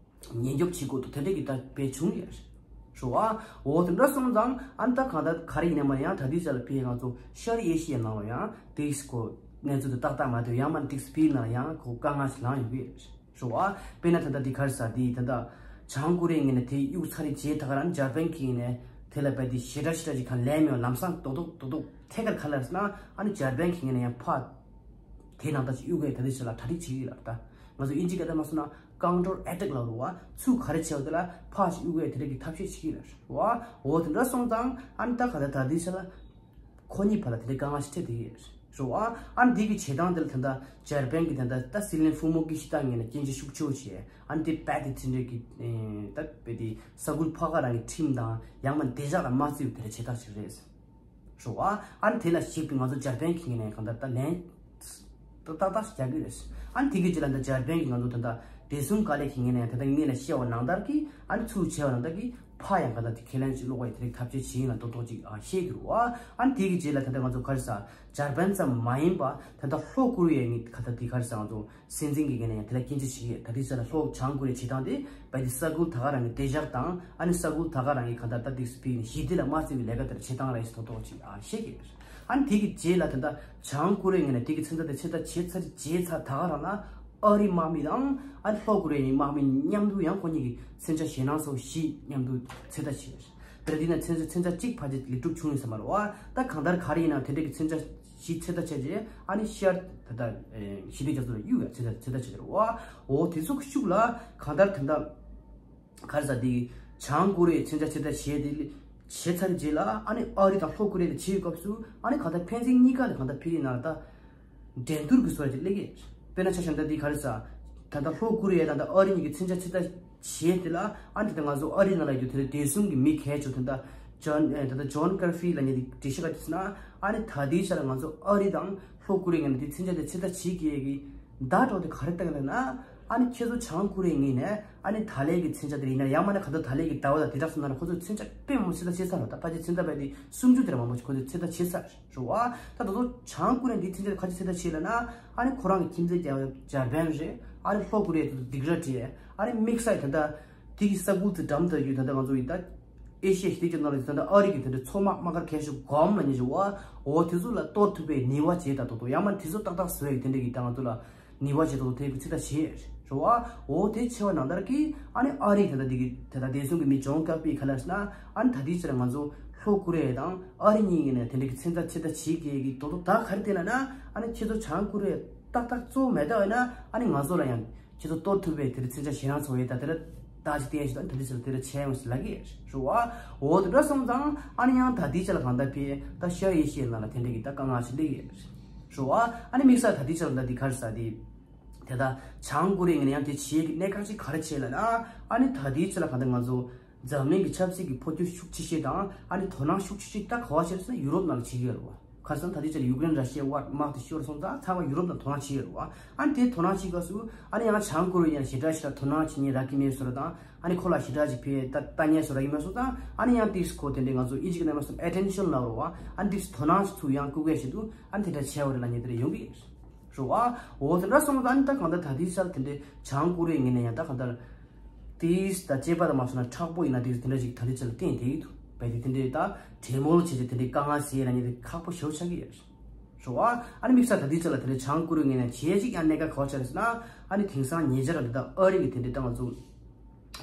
ཉེན་སྐྱོབ་བྱེད་དགོས་འདུག་དེ་འདྲ་གི་ད་དཔེ་བྱུང་ཡོད་རེད་བ། འོ་དེ་འདྲ་སོང་ཙང་ཨ་ནི་ད་གང་ལྟར་ག་རེ་ཡིན་ན་མ་ཡང་ད་ལྟའི་ཆ་ལ་ཕར་ང་ཚོ་ཤར་ཨེ་ཤི་ཡའི་ནང་ལ་ཡང་ཏོག་ཙམ་གོ་གནས་ཚུལ་དེ་ཏག་ཏག་མ་ཐོན། ཡང་མིན་ཏོག་ཙམ་ཕར་ནང་ལ་ཡང་གོ་དཀའ་ངལ་ཞིག་ལངས་ཡོང་གི་རེད་བ། དཔེར་ན་ད་ལྟ་འདི་ག་རེ་ཟེར་འདི་ད་ལྟ་བྱང་ཀོ་རི་ཡའི་ངོས་ནས་དེ་གཡུག་ཚར་རེད་བྱས། ད་ག་རང་འཇར་པན་གྱི་ངོས་ནས་དེ་ལ་རྦད་དེ་ཞེ་དྲག་ཞེ་དྲག་ཅིག་གང་ལབ་མེད་པ་ལམ་སང་རྡོག་རྡོག་རྡོག་རྡོག་ཐད་ཀར་ག་རེ་ལབ་ཟེར་ན་ཨ་ནི་འཇར་པན་གྱི་ངོས་ནས་ཡང་ཕར་དེ་ནང་ལྟ་ཅིག་གཡུག་གི་ད་ལྟའི་ཆ་ལ་གྲ་སྒྲིག་བྱེད་ཀྱི་ཡོད་ལབ། ད་ང་ཚོ་ཨིན་ཇི་སྐད་ཐོག་མ་སོང་ན་ཀའུན་ཊར་ཨེ་ཊེག་ལབ་རེད་བ། ཚུར་ག་རེ་བྱས་པ་དེ་ལ་ཕར་ཞིག་གཡུག་གི་དེ་འདྲ་གི་ཐབས་ཤེས་བྱེད་ཀྱི་ཡོད་རེད་བ། འོ་དེ་འདྲ་སོང་ཙང་ཨ་ནི་ད་ག་ད་ད་ལྟའི་ཆ་ལ་ཁོ་གཉིས་བར་ལ་དེ་འདྲའི་དཀའ་ངལ་ཞིག་འཕྲད་བསྡད་ཀྱི་ཡོད་རེད་བ། ཨ་ནི་དེ་གི་བྱེད་སྟངས་དེ་ལ་ད་ལྟ་འཇར་པན་གྱི་ད་ལྟ་ད་སྲིད་བློན་ཧྥུ་མོ་ཀི་ཤི་ཏ་ངོས་ནས་སྐྱོན་བརྗོད་ཤུགས་ཆེ་བོ་བྱས། ཨ་ནི་དེ་རྦད་དེ་དེ་འདྲ་གི་ད་རྦད་དེ་ས་ཁུལ་ཕར་ཁ་རང་གི་ཁྲིམས་དང་ཡང་མིན་བདེ་འཇགས་ལ་མ་བརྩི་བའི་དེ་འདྲ་བྱེད་སྟངས་ཤིག་རེད། རེད་བ། ཨ་ནི་དེ་ལ་གཞིགས་པའི་ང་ཚོ་འཇར་པན་གྱི་ངོས་ནས་གང་ལྟར་ད་ལན་ཏག་ཏག་ཏག་རྒྱག་གི་རེད། ཨ་ནི་དེ་གི་རྗེས་ལ་ད་འཇར་པན་གྱི་ང་ཚོ་ད་ལྟ་བདེ་སྲུང་བཀའ་བློན་གྱི་ངོས་ནས་ད་ལྟ་ངས་ལ་བཤད་པ་ནང་ལྟར་གྱི་ཨ་ནི་ཚུར་བྱས་པ་ནང་ལྟར་གྱི་ཕར་ཡང་གང་ལྟར་དེ་ཁས་ལེན་ཅིག་སློག་པ་ཡི་དེ་རིགས་ཐབས་ཤེས་བྱེད་ཡིན་ལ་རྡོག་རྡོག་ཅིག་ཨ་བཤད་ཀྱི་རེད་བ། ཨ་ནི་དེ་གི་རྗེས་ལ་ད་ལྟ་ང་ཚོ་ག་རེ་ཟེར་འཇར་པན་ཙམ་མ་ཡིན་པ་ད་ལྟ་ལྷོ་ཀོ་རི་ཡའི་ངས་ག་ད་དེ་ག་རེ་ཟེར་ང་ཚོ་སྲིད་འཛིན་གྱི་ངོས་ནས་ཡང་དེ་ལ་སྐྱོན་བརྗོད་བྱེད་ཀྱི་ཡོད། ད་དེ་ཚོ་ལ་ལྷོ་བྱང་ཀོ་རི་ཡའི་བྱེད་སྟངས་དེ་རྦད་དེ་ས་ཁུལ་ད་ག་རང་གི་བདེ་འཇགས་དང་ཨ་ནི་ས་ཁུལ་ད་ག་རང་གི་གང་ལྟར་ད་དེ་སྤི་ནི་ཞི་བདེ་ལ་མ་བརྩི་བའི་ལས་ཀ་དེ་ལ་བྱེད་སྟངས་རེད་ཞེས་ཐོག་ཐོག་ཅིག་ཨ་བཤད་ཀྱི་ཡོད། ཨ་ནི་དེ་གི་རྗེས་ལ་ད་ལྟ་བྱང་ཀོ་རི་ཡའི་ངོས་ནས་དེ་གི་མཚོན་རྟགས་དེ་ཕྱིར་ལྟ་བྱས་ཚར་རྗེས་ཚར་ད་ག་རང་ལ་ཨ་རིའི་དམག་མི་དང་ཨ་ནི་ལྷོ་ཀོ་རི་ཡའི་དམག་མི་མཉམ་དུ་ཡང་ཁོ་གཉིས་ཀྱི་མཚོན་ཆ་ཞེད་སྣང་ཚ་པོ་ཞིག་མཉམ་དུ་ཚོད་ལྟ་བྱས་ཡོད། ཤར་འདི་ན་མཚོན་ཆ་མཚོན་ཆ་གཅིག་ཕལ་ཆེར་ལེགས་གྲུབ་བྱུང་ཡོད་ས་མ་རེད་བ། ད་གང་ལྟར་ག་རེ་ཡིན་ན་དེ་འདྲ་གི་མཚོན་ཆ་བཞི་ཚོད་ལྟ་བྱས་རྗེས་ཨ་ནི་ཤར་ད་ལྟ་ཞི་བདེ་རྒྱ་མཚོ་ལ་གཡུག་ཡ་ཚོད་ལྟ་ཚོད་ལྟ་བྱས་རེད་བ། འོ་དེ་ཚོ་གི་ཤུགས་ལ་གང་ལྟར་ད་ལྟ་ག་རེ་ཟ་དེ་བྱང་ཀོ་རི་ཡའི་མཚོན་ཆ་ཚོད་ལྟ་བྱས་དེ་བྱས་ཚར་རྗེས་ལ་ཨ་ནི་ཨ་རི་དང་ལྷོ་ཀོ་རི་ཡ་དེ་བྱེད་ཡོད་སྐབས་སུ་ཨ་ནི་གང་ལྟར་ཕན་ཚུན་གཉིས་ཀ་ལ་གང་ལྟར་ཕི་རི་ན་ད་འགྲན་བསྡུར་གྱི་བཟོ་འདྲ་ཅིག་སླེབས་ཀྱི་རེད། དཔེར་ན་ཆ་བཞག་ན་ད་འདི་ག་རེ་ཟ། ད་ལྟ་ལྷོ་ཀོ་རི་ཡ་དང་ད་ཨ་རི་གཉིས་ཀྱི་མཚོན་ཆ་ཚོད་ལྟ་བྱས་དེ་ལ་ཨ་ནི་ད་ལྟ་ང་ཚོ་ཨ་རི་ནང་ལ་ཡོད་དེ་ལ་བདེ་སྲུང་གི་མི་གལ་ཆེ་ད་ལྟ་ཇོན་ཨེ་ད་ལྟ་ཇོན་ཀར་ཕི་ལབ་མཁན་དེ་འགྲེལ་བཤད་ག་དུས་ན་ཨ་ནི་ད་ལྟའི་ཆ་ལ་ང་ཚོ་ཨ་རི་དང་ལྷོ་ཀོ་རི་ཡ་ནས་དེ་མཚོན་ཆ་དེ་ཚོད་ལྟ་བྱེད་ཀྱི་ཡོད་ཀྱི་བརྡ་སྤྲོད་དེ་ག་རེ་བཏང་ལབ་ན་ཨ་ནི་ཁྱེད་ཚོ་བྱང་ཀོ་རི་ཡ་ངོས་ནས་ཨ་ནི་ད་ལན་གྱི་མཚོན་ཆ་དེ་ཡིན་ན་ཡང་མིན་ན་ག་ད་ད་ལན་གྱི་ཟླ་བ་དང་དེ་དག་སོང་ན་ཁོ་ཚོས་མཚོན་ཆ་དཔེ་མང་པོ་ཚོད་ལྟ་བྱས་ཚར་རོ། ད་ཕལ་ཆེར་མཚོན་ལྟ་བས་དེ་སུམ་ཅུ་དེ་ར་མང་པོ་ཞིག་ཁོ་ཚོས་ཚོད་ལྟ་བྱས་ཚར། རེད་བ། ད་དེ་ཚོ་བྱང་ཀོ་རི་ཡ་འདི་མཚོན་ཆ་ག་ཅི་ཚོད་ལྟ་བྱས་ལབ་ན་ཨ་ནི་ཁོ་རང་གི་ཁྱིམ་མཚེས་རྒྱ་རྒྱ་པན་རེད། ཨ་ནི་ལྷོ་ཀོ་རི་ཡ་དེ་ཚོ་སྡིགས་ར་བྲལ། ཨ་ནི་དམིགས་བསལ་ད་ལྟ་དེ་གི་ས་ཁུལ་དེ་འགྲམ་དུ་ཡོད་ད་ལྟ་ང་ཚོ་ཡི་ད་ཨེ་ཤི་ཡ་ཞི་བདེ་རྒྱ་མཚོ་ནང་ལ་ད་ལྟ་ཨ་རི་གི་དེ་འདྲ་མཚོ་དམག་དམག་སྒར་གལ་ཆེ་གོམ་ལ་ཉེ་ཞིག་བ། འོ་དེ་ཚོ་ལ་གཏོར་ཐུབ་པའི་ནུས་པ་བྱེད་ད་དོ་དོ་ཡང་མ་དེ་ཚོ་ཏག་ཏག་བཟོ་ཡ་གི་དེ་འདྲ་གི་ད་ང་ཚོ་ལ་ནུས་པ་བྱེད་དོ་དེ་གི་ཚོད་ལྟ་བྱེད་རེད་བ། འོ་དེ་ཆེ་བ་ནང་ལྟར་གི་ཨ་ནི་ཨ་རི་ད་ལྟ་དེ་གི་ད་ལྟ་བདེ་སྲུང་གི་མི་ཇོན་ཀར་ཕི་ག་ལ་ཟེར་ན་ཨ་ནི་ད་དེའི་ཕྱིར་ང་ཚོ་ལྷོ་ཀོ་རི་ཡ་དང་ཨ་རི་གཉིས་ཀྱི་ནས་དེ་འདྲ་གི་མཚོན་ཆ་ཚོད་ལྟ་བྱེད་མཁན་གི་དོ་དོ་ད་ག་རེ་བསྟན་ལབ་ན་ཨ་ནི་ཁྱེད་ཚོ་བྱང་ཀོ་རི་ཡ་ཏག་ཏག་གཙོ་བོ་མེད་ད་ཡོད་ན་ཨ་ནི་ང་ཚོ་ལ་ཡང་ཁྱེད་ཚོ་གཏོར་ཐུབ་པའི་དེ་རིང་མཚོན་ཆ་ཞེ་དྲག་ཚོ་ཡོད་ད་དེ་ར་ད་ཅི་བསྟན་ཞིག་དང་དེ་འདྲ་ཟེར་དེ་ར་ཆེ་ཡོང་ཞིག་ལབ་ཀྱི་རེད་བ། འོ་དེ་འདྲ་སོང་ཙང་ཨ་ནི་ཡང་ད་དེའི་ཆ་ལ་གང་ལྟར་ཕི་ད་ཤར་ཨེ་ཤི་ཡའི་ནང་ལ་དེ་འདྲ་གི་ད་དཀའ་ངལ་ཞིག་སླེབས་ཀྱི་རེད་བ། ཨ་ནི་དམིགས་བསལ་ད་དེའི་ཆ་ལ་ད་དེ་ག་རེ་ཟ་དེ་དེ་ད་བྱང་ཀོ་རི་ཡ་ངོས་ནས་ཡང་དེ་བྱེད་ཀྱི་གནད་འགག་ཅིག་ག་རེ་བྱས་ལབ་ན་ཨ་ནི་ད་དེའི་ཆ་ལ་གང་ལྟར་ང་ཚོ་འཛམ་གླིང་གི་ཆབ་སྲིད་ཀྱི་འཕོ་འགྱུར་ཤུགས་ཆེ་ཤོས་དང་ཨ་ནི་དོ་སྣང་ཤུགས་ཆེ་ཤོས་ད་ག་བ་བྱས་ཟེར་ན་ཡུ་རོབ་ནང་ལ་བྱེད་ཀྱི་ཡོད་རེད་བ། ཁ་སང་ད་ལྟའི་ཆར་ཡུཀ་རེན་ར་ཤི་ཡའི་དབར་དམག་དེ་ཤོར་སོང་ཙང་ཚང་མ་ཡུ་རོབ་ལ་དོ་སྣང་བྱེད་ཀྱི་ཡོད་རེད་བ། ཨ་ནི་དེ་དོ་སྣང་བྱེད་སྐབས་སུ་ཨ་ནི་ཡང་བྱང་ཀོ་རི་ཡ་ཞེ་དྲག་ཞེ་དྲག་དོ་སྣང་བྱེད་མཁན་རག་གི་མེད་བཟོ་འདྲ་དང་ཨ་ནི་ཁོ་ལ་ཞེ་དྲག་ཅིག་ཕེ་ལྟ་ལྟ་མཁན་བཟོ་འདྲ་གི་མེད་སོང་ཙང་ཨ་ནི་ཡང་ཏིག་སི་ཁོ་དེ་འདྲའི་ང་ཚོ་ཨིན་ཇི་གི་ནང་ལ་སོང་ཨེ་ཊེན་ཤན་ལབ་རེད་བ། ཨ་ནི་ཏིག་སི་དོ་སྣང་ཅིག་ཚུར་ཡང་བསྐུར་མཁན་ཞིག་འདུག་ཨ་ནི་དེ་འདྲ་བྱས་པ་རེད་ལབ་མཁན་དེ་འདྲ་ཡོང་གི་རེད་བ། འོ་དེ་འདྲ་སོང་ཙང་ཨ་ནི་ད་གང་ལྟར་ད་ལྟའི་ཆར་དེ་འདྲའི་བྱང་ཀོ་རི་ཡའི་ངོས་ནས་ཡང་ད་གང་ལྟར་ཏིས་ད་དཔྱད་པ་དང་མ་སོང་ན་མཁྲེགས་པོ་ཡིན་ན་ཏིས་དེ་འདྲ་ཞིག་ད་ལྟའི་ཆར་ལ་བསྟན་བསྡད་ཀྱི་འདུག་བས་དེ་དེ་འདྲའི་ད་གྲོས་མོལ་བྱས་ཏེ་དེ་འདྲའི་དཀའ་ངལ་སེལ་ལབ་མཁན་དེ་ཁག་པོ་ཞེ་པོ་ཆགས་ཀྱི་ཡོད་རེད་བ། ཨ་ནི་དམིགས་བསལ་ད་ལྟའི་ཆར་ལ་དེ་འདྲའི་བྱང་ཀོ་རི་ཡའི་ངོས་ནས་བྱས་ཅིག་ཡང་གནད་འགག་ག་བ་ཆགས་རེད་ཟེར་ན་ཨ་ནི་དེང་སང་ཉེ་ཆར་ལ་འདི་ད་ཨ་རི་གི་དེ་འདྲའི་ད་ང་ཚོ་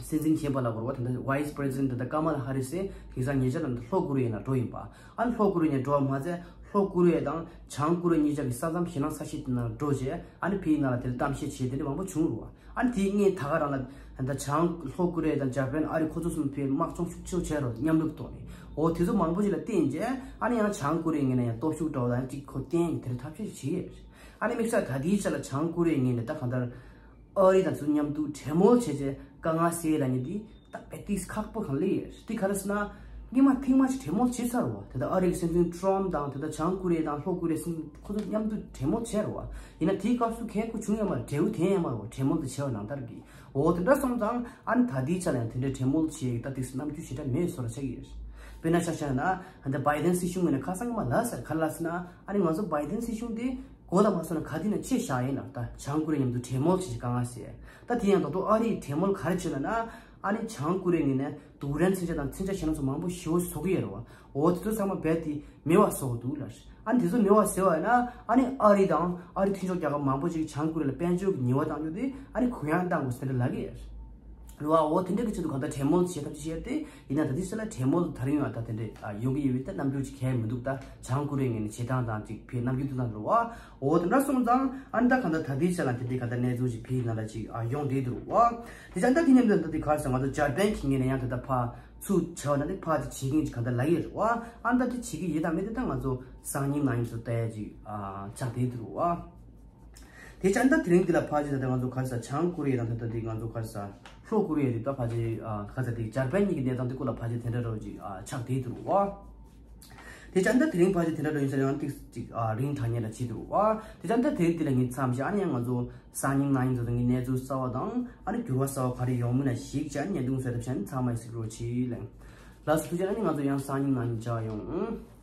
སྲིད་འཛིན་མཁན་པ་ལབ་དགོས་རེད་བ། དེ་འདྲ་Vice President དེ་འདྲ་ཀ་མ་ལ་ཧ་རི་སི་དེང་སང་ཉེ་ཆར་ལ་འདི་ལྷོ་ཀོ་རི་ཡའི་ནང་འགྲོ་ཡིན་པ། ཨ་ནི་ལྷོ་ཀོ་རི་ཡའི་ནང་འགྲོ་བ་མ་ཚད་ལྷོ་ཀོ་རི་ཡ་དང་བྱང་ཀོ་རི་ཡ་གཉིས་ཆ་གི་ས་མཚམས་ཞེད་སྣང་ས་གཞི་དེ་ནང་འགྲོ་རྗེས་ཨ་ནི་ཕིའི་ནང་ལ་དེར་གཏམ་བཤད་བྱས་དེ་འདྲ་མང་པོ་བྱུང་རུང་ཨ་ནི་དེའི་སྔོན་ད་ག་རང་ལ་ད་བྱང་ལྷོ་ཀོ་རི་ཡ་དང་འཇར་པན་ཨ་རི་ཁོ་ཚོ་གསུམ་ཕིའི་དམག་སྦྱོང་ཤུགས་ཆེ་བྱས་རུང་མཉམ་རུབ་ཐོག་ནས་འོ་དེ་ཚོ་མང་པོ་ཞིག་ལ་བརྟེན་རྗེས་ཨ་ནི་ཡང་བྱང་ཀོ་རི་ཡའི་ངོས་ནས་ཡང་སྟོབས་ཤུགས་འདྲ་བོ་དང་ཅིག་ཁོ་བརྟེན་ནས་དེར་ཐབས་ཤེས་ཤིག་བྱས་ཡོད་རེད། ཨ་ནི་དམིགས་བསལ་ད་ལྟའི་ཆ་ལ་བྱང་ཀོ་རི་ཡའི་ངོས་ནས་ད་གང་ལྟར། ཨ་རི་དང་ཚུར་མཉམ་དུ་གྲོས་མོལ་བྱས་རྗེས་དཀའ་ངལ་སེལ་ལབ་མཁན་འདི་ད་དཔེ་ཏིག་ཁག་པོ་གང་ལེགས་ཡོད་རེད། དེ་ག་རེ་ཟེར་ན་སྔོན་མ་ཐེངས་མ་ཅིག་གྲོས་མོལ་བྱས་ཚར་བ། དེ་ལྟར་ཨ་རི་གི་སྲིད་འཛིན་ཊམ་དང་དེ་ལྟར་བྱང་ཀོ་རི་ཡ་དང་ལྷོ་ཀོ་རི་ཡའི་སྲིད་འཛིན་ཁོ་ཚོ་མཉམ་དུ་གྲོས་མོལ་བྱས་རེད་བ། ཡིན་ན་དེའི་སྐབས་སུ་གལ་ཁོ་བྱུང་ཡོད་མ་རེད། འབྲས་བུ་ཐོན་ཡོད་མ་རེད་བ། གྲོས་མོལ་དེ་བྱས་པ་ནང་ལྟར་གྱི། འོ་དེ་འདྲ་སོང་ཙང་ཨ་ནི་ད་ལྟའི་ཆ་ལ་ཡང་དེ་འདྲའི་གྲོས་མོལ་བྱེད་ཡག་ད་ཏིག་རྣམ་འགྱུར་ཞེ་དྲག་མེད་བཟོ་འདྲ་ཆགས་ཀྱི་ཡོད་རེད། དཔེར་ན་ཆ་བཞག་ན་ད་ལྟ་བྷའི་ཌེན་སྲིད་གཞུང་ངོས་ནས་ཁ་སང་གི་མ་ལབ་ཚར། ག་རེ་ལབ་ཟེར་ན་ཨ་ནི་ང་ཚོ་བྷའི་ཌེན་སྲིད་གཞུང་དེ་མགོ་ལ་མ་སོང་ན་ག་དུས་ནས་ཆེ་བཞག་ཡིན་ལ། ད་བྱང་ཀོ་རི་ཡ་མཉམ་དུ་གྲོས་མོལ་བྱེད་ཀྱི་དཀའ་ངལ་སེལ། ད་དེ་ཡང་ད་དུང་ཨ་རིས་གྲོས་མོལ་ག་རེ་བྱས་ལབ་ན་ཨ་ནི་བྱང་ཀོ་རི་ཡའི་ངོས་ནས་རྡུལ་ཕྲན་མཚོན་ཆ་དང་མཚོན་ཆ་གཞན་སྣ་ཚོགས་མང་པོ་ཞེ་པོ་བཟོ་གི་ཡོད་རེད་བ། འོ་དེ་ཚོ་ཚང་མ་རྦད་དེ་མེད་པ་བཟོ་གི་འདུག་ལ། ཨ་ནི་དེ་ཚོ་མེད་པ་བཟོས་པ་ཡིན་ན་ཨ་ནི་ཨ་རི་དང་ཨ་རི་མཐུན་ཕྱོགས་རྒྱལ་ཁབ་མང་པོ་ཅིག་བྱང་ཀོ་རི་ཡ་ལ་དཔལ་འབྱོར་གྱི་ཉེས་པ་བཏང་རྒྱུ་དེ་ཨ་ནི་གུ་ཡངས་བཏང་དགོས་ཟེར་ལབ་ཀྱི་ཡོད་རེད་བ། འོ་དེ་འདྲ་གི་ཆེད་དུ་གང་ལྟར་གྲོས་མོལ་བྱེད་ཐབས་ཅིག་བྱས་ཏེ་ཡིན་ན་ད་དེ་ཚོ་ལ་གྲོས་མོལ་ད་རིང་ཡང་ད་དེ་འདྲ་ཡོང་གི་ཡོད་པའི་ད་རྣམ་འགྱུར་ཅིག་གང་ཡང་མི་འདུག་ད་བྱང་ཀོ་རི་ཡའི་ངོས་ནས་བྱེད་སྟངས་དང་ཅིག་ཕའི་རྣམ་འགྱུར་ཐུག་སྟངས་རེད་བ། འོ་དེ་འདྲ་སོང་ཙང་ཨ་ནི་ད་གང་ལྟར་ད་ལྟའི་ཆ་ལ་དེ་འདྲའི་གང་ལྟར་གནས་ཚུལ་ཅིག་ཕའི་ནང་ལ་ཅིག་ཨ་ཡོང་བསྡད་འདུག་རེད་བ། དེ་ཙང་ད་དེ་མཉམ་དུ་ད་དེ་ག་རེ་ཟེར་ང་ཚོ་འཇར་པན་གྱི་ངོས་ནས་ཡང་ད་ལྟ་ཕར་ཚུར་བྱས་པ་ན་དེ་ཕར་དེ་བྱེད་ཀྱི་ཡིན་ཅིག་གང་ལྟར་ལབ་ཀྱི་ཡོད་རེད་བ། ཨ་ནི་ད་དེ་བྱེད་ཀྱི་ཡོད་དམ་མེད་དེ་ད་ང་ཚོ་སང་ཉིན་གནངས་ཉིན་ཚོ་ལྟ་ཡ་ཅིག་ཨ་ཆགས་བསྡད་འདུག་རེད་བ། དེ་ཙང་ད་དེ་རིང་འདི་ལ་ཕར་ཅིག་ད་ལྟ་ང་ཚོ་ག་རེ་ཟེར་བྱང་ཀོ་རི་ཡ་དང་ད་ལྟ་དེ་ང་ཚོ་ག་རེ་ཟེར་ལྷོ་ཀོ་རི་ཡ་དེ་ད་ཕར་ཅིག་ཨ་ག་རེ་ཟེར་དེ་འཇར་པན་གཉིས་ཀྱི་གནས་སྟངས་དེ་སྐོར་ལ་ཕར་ཅིག་དེ་འདྲ་རོ་ཅིག་ཨ་ཆགས་བསྡད་འདུག་རེད་བ། དེ་ཙང་ད་དེ་རིང་ཕལ་ཆེར་དེ་འདྲ་འགྲོ་ཡིན་ཟེར་ཡང་ཏིག་ཅིག་ཨ་རིང་དྲགས་ཉེ་འདྲ་བྱེད་འདུག་བ། དེ་ཙང་ད་དེ་རིང་འདི་ལ་ངས་མཚམས་བཞག་ཨ་ནི་ཡང་ང་ཚོ་སང་ཉིན་གནངས་ཉིན་ཚོ་ངས་གནས་ཚུལ་གསར་བ་དང་ཨ་ནི་འགྱུར་བ་གསར་བ་ག་རེ་ཡོང་མིན་ལ་གཞིགས་བྱས་ཨ་ནི་བརྙན་ཐུང་བཟོས་ཐབས་བྱས་ཨ་ནི་ཚང་མ་གཟིགས་རོགས་གྱིས་ལན། ལགས་སོ་ཐུགས་རྗེ་ཆེ། ཨ་ནི་ང་ཚོ་ཡང་སང་ཉིན་གནངས་ཉིན་མཇལ་ཡོང་།